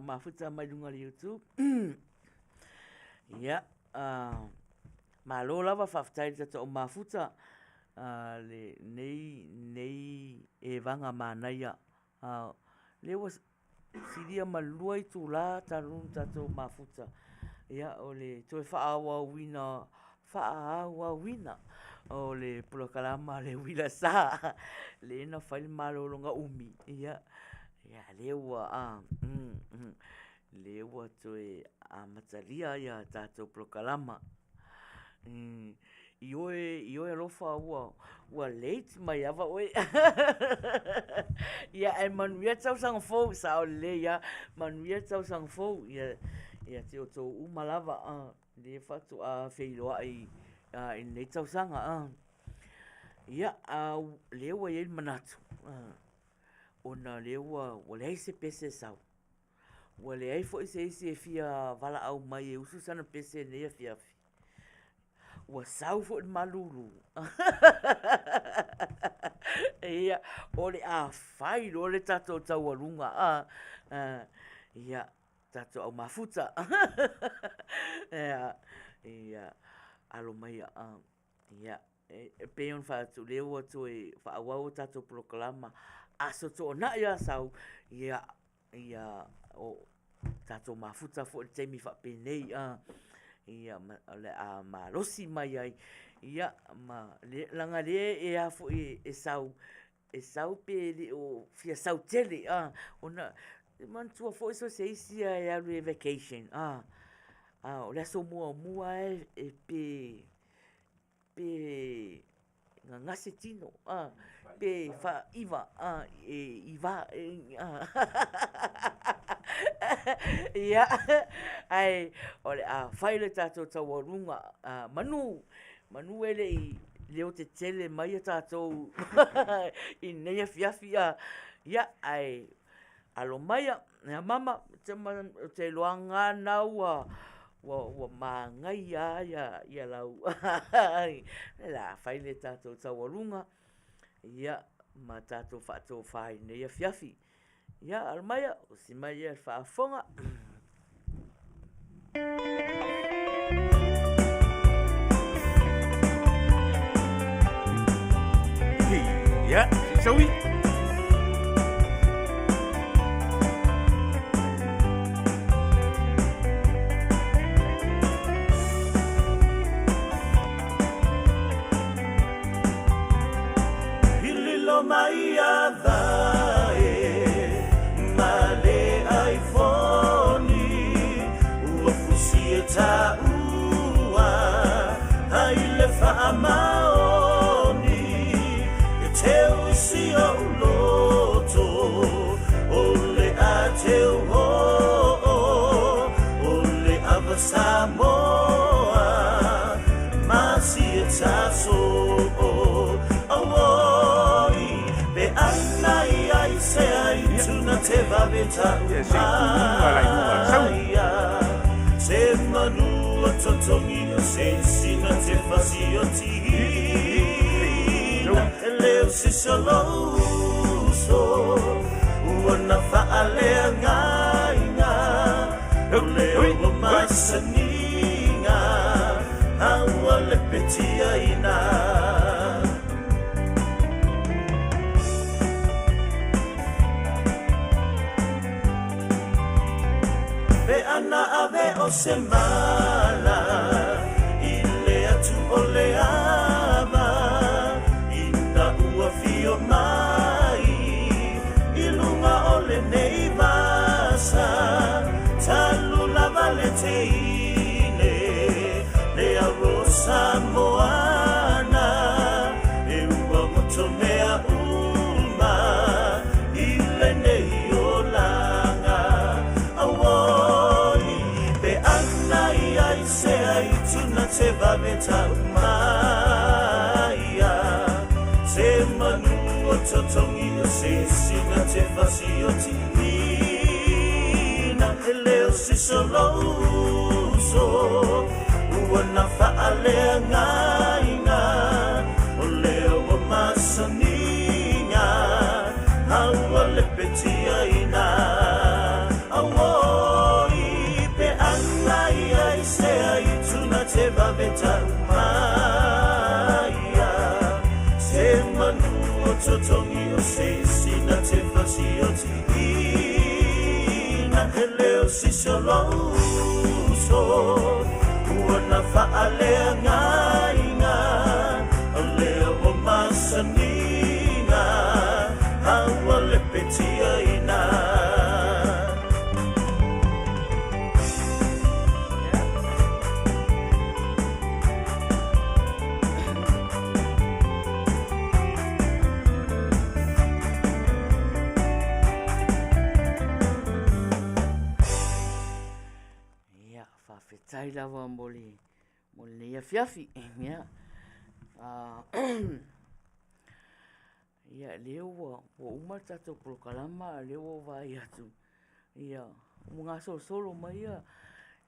mafuta mai luga o le YouTube. Ia, malo lava faafetai i le tatou au mafuta lenei nei evaga manaia. Lea ua silia ma le 2 itula talu ona tatou mafuta, ia o le toe faaauauina faaauauina o le polokalama a le Uila Sa lea na fai le malologa umi, ia lea ua lea ua toe amatalia ia tatou polokalama. Ioe, ioe alofa ua ua late mai lava oe. Ia ae manuia le tausaga fou, sao lelei lava, manuia le tausaga fou ia ia te outou uma lava lea faatoa feiloai i lenei tausaga. Ia, a o lea ua i ai le manatu, ona o lea ua leai se pese e sau, ua leai foi se isi e fia valaau mai e usu sana pese i lenei afiafi, ua sau foi le malulu, ia, o le a fai loa le tatou taualuga, ia, tatou au mafuta. Ia, alo maia, ia, e pei ona fai atu, o lea ua toe faaauau a tatou polokalama, Aso Toonai lava sau, ia, ia o tatou mafuta foi i le taimi faapenei, ia, ma o le a malosi mai ai, ia, ma leaga o lea e a foi e sau, e sau pe le o fia sau tele, ona e manatua foi so o se isi lava e alu e vacation, a o le aso muamua lava e pe pe gagase tino, a, pe faaiva, a, e iva, a. Ia, ae o le a fai le tatou taualuga, manu, manu e le i leo tetele mai a tatou i lenei afiafi, a, ia, ae alo maia, ia mama, ou te iloaina lava lena ua manaia lava ia lau, o le a fai le tatou taualuga ma tatou faatofa i lenei afiafi. Ia, alo maia, osi mai le faafofoga. Ia, saui. I lilo mai ia vae ma le iPhone ua fusi e taua ai le faamaoni e teu i si ou loto o le a teu o o le ava Samoa ma si e taso Auoi pe ana i ai se ai tuna te vave tau maia Se manu o totongi o se sina te fasi o tihina E leo sisolouso ua na whaalea ngaiga O leo o masaniga a ua lepetia ina. Pe ana ave o se mala i le atu o le ava ina ua fio mai i luga o lenei vasa talu lava le teine le aro Samoana e ua goto mea uma i lenei olaga. Auoi, pe ana i ai se ai tuna te vave tau maia Se manu o totongi o se sina te fasi o tihina E leo sisolouso ua na faaleagaina O leo o masaniga a ua lepetiaina. sisi o lou uso ua na faaleagaina o lea ua masaniga a ua lepetiaina. Ia, faafetai lava mo le mo lenei afiafi. Ia, ia lea ua uma le tatou polokalama a o lea ua ou vaai atu, ia, ua gasolosolo mai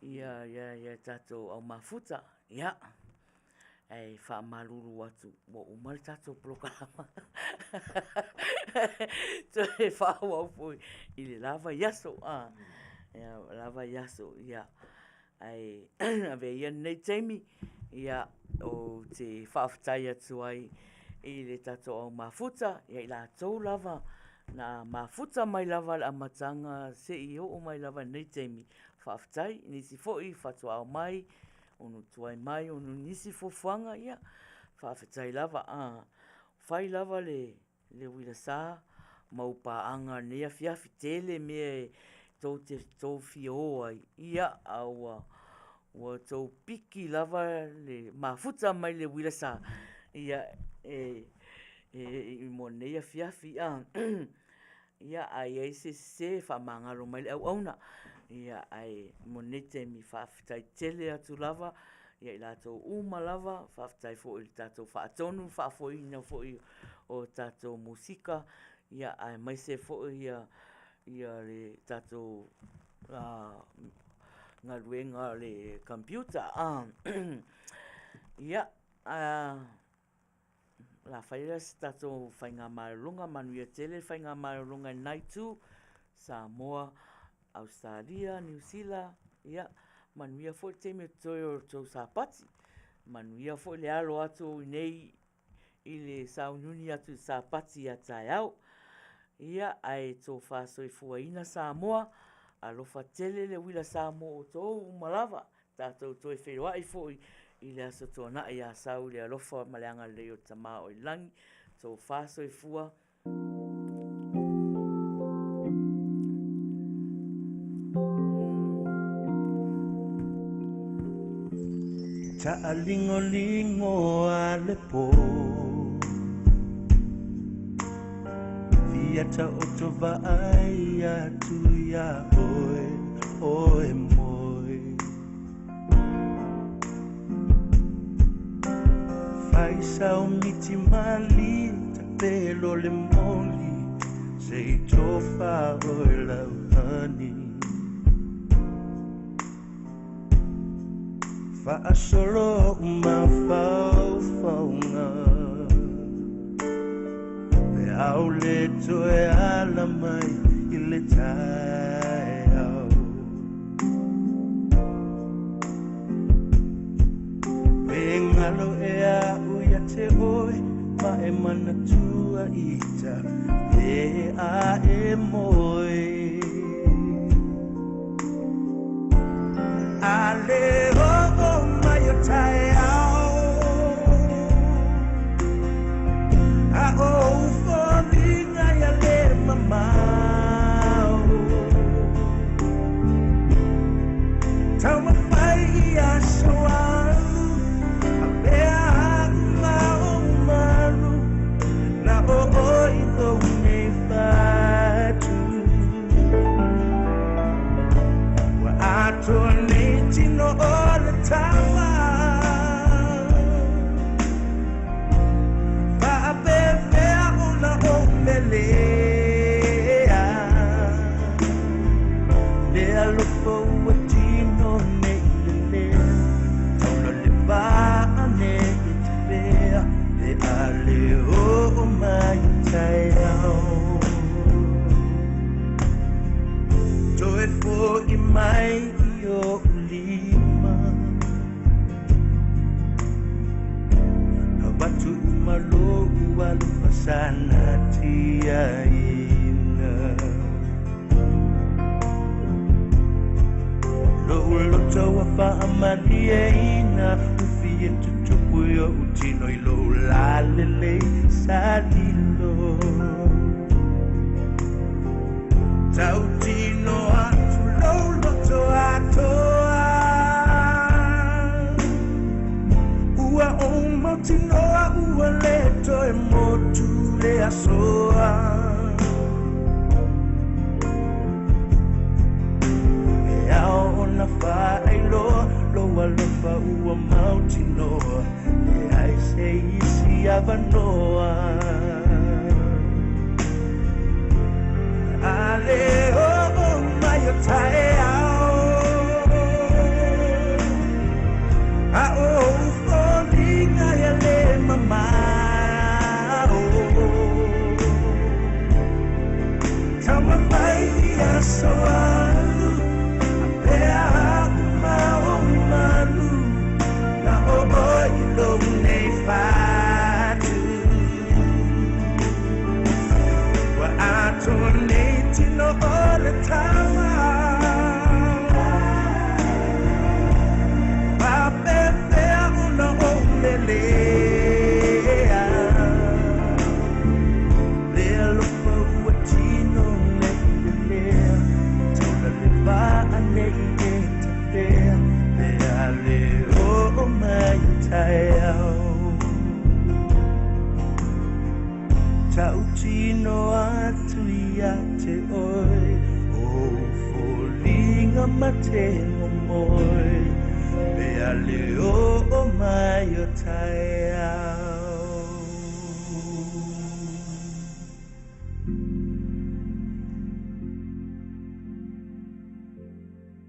ia tatou au mafuta. Ia, ae faamalulu atu ua uma le tatou polokalama. Toe faaauau foi i le la vaiaso. Le la vaiaso, ia. Ae avea ia lenei taimi ou te faafetai atu ai i le tatou au mafuta, ia i latou lava na mafuta mai lava i le amataga seia oo mai lava i lenei taimi, faafetai. I nisi foi faatoa omai ona tuai mai ona o nisi fuafuaga, ia faafetai lava. Fai lava le uila sa ma ou paaga i lenei afiafi, tele mea tou te fia o ai, a ua outou piki lava le mafuta mai le uila sa mo lenei afiafi. Ia a i ai se sese, faamagalo mai le auauna. Ae mo lenei taimi, faafetai tele atu lava ia i latou uma lava, faafetai foi i le tatou faatonu i le faafoeina foi o tatou musika, aemaise foi le tatou galuega a le computer. Ia, o le a fai lea o se tatou faigamalologa, manuia tele le faigamalologa i lena itu, Samoa, Ausetalia, Niu Sila, ia manuia foi le taimi o totoe o le tou Sapati, manuia foi le alo atu i inei i le sauniuni atu i le Sapati a taeao. Ia, ae tofa soifuaina Samoa, alofa tele le uila sa mo outou uma lava. Tatou toe feiloai foi i le Aso Toonai ia sau i le alofa ma le agalelei o le Tama o i lagi. Tofa soifua. Taaligoligo a le po Fia taoto vaai atu iā oe, oe moe Fai sao miti malie tapelo le moli Se i tofa oe lau honey Faasolo mafaufauga Pe a ou le toe ala mai i le taeao Pe galo ea au ia te oe ma e manatua ita Pe a e moe A le oo mai o taeao A o ou foliga ia le mamao Taumafai i aso alu A mea aʻu ma ou malu Na o oe i lou nei fatu Ua atoa nei tino o le tama Faapefea ona ou melea Le alofa ua tino nei lelea Taula le vaa nei tapea Pe a le oo mai o taeao Toe fo'i mai i o'u lima Avatu uma lo'u alofa sa natiaina. loto ua faamalieina ufi e tutupu i oʻu tino i lou lalelei sa lilo tautino atu lou loto atoa ua ou mautinoa ua lē toe motu le asoa e ao ona faailoa lou alofa ua mautinoa leai se isi avanoa ale oo mai o taeao a ou foliga ia lē mamao tauma mai i aso alu apea uma o malu na oo i lou nei fatu ua atoa nei tino o le tama faapefea ona ou lelea le alofa ua tino nei lelea taula le vaa nei e tafea pe a le oo mai o taeao tautino atu ia te oe o foliga ma te momoe pe a le oo mai o taeao.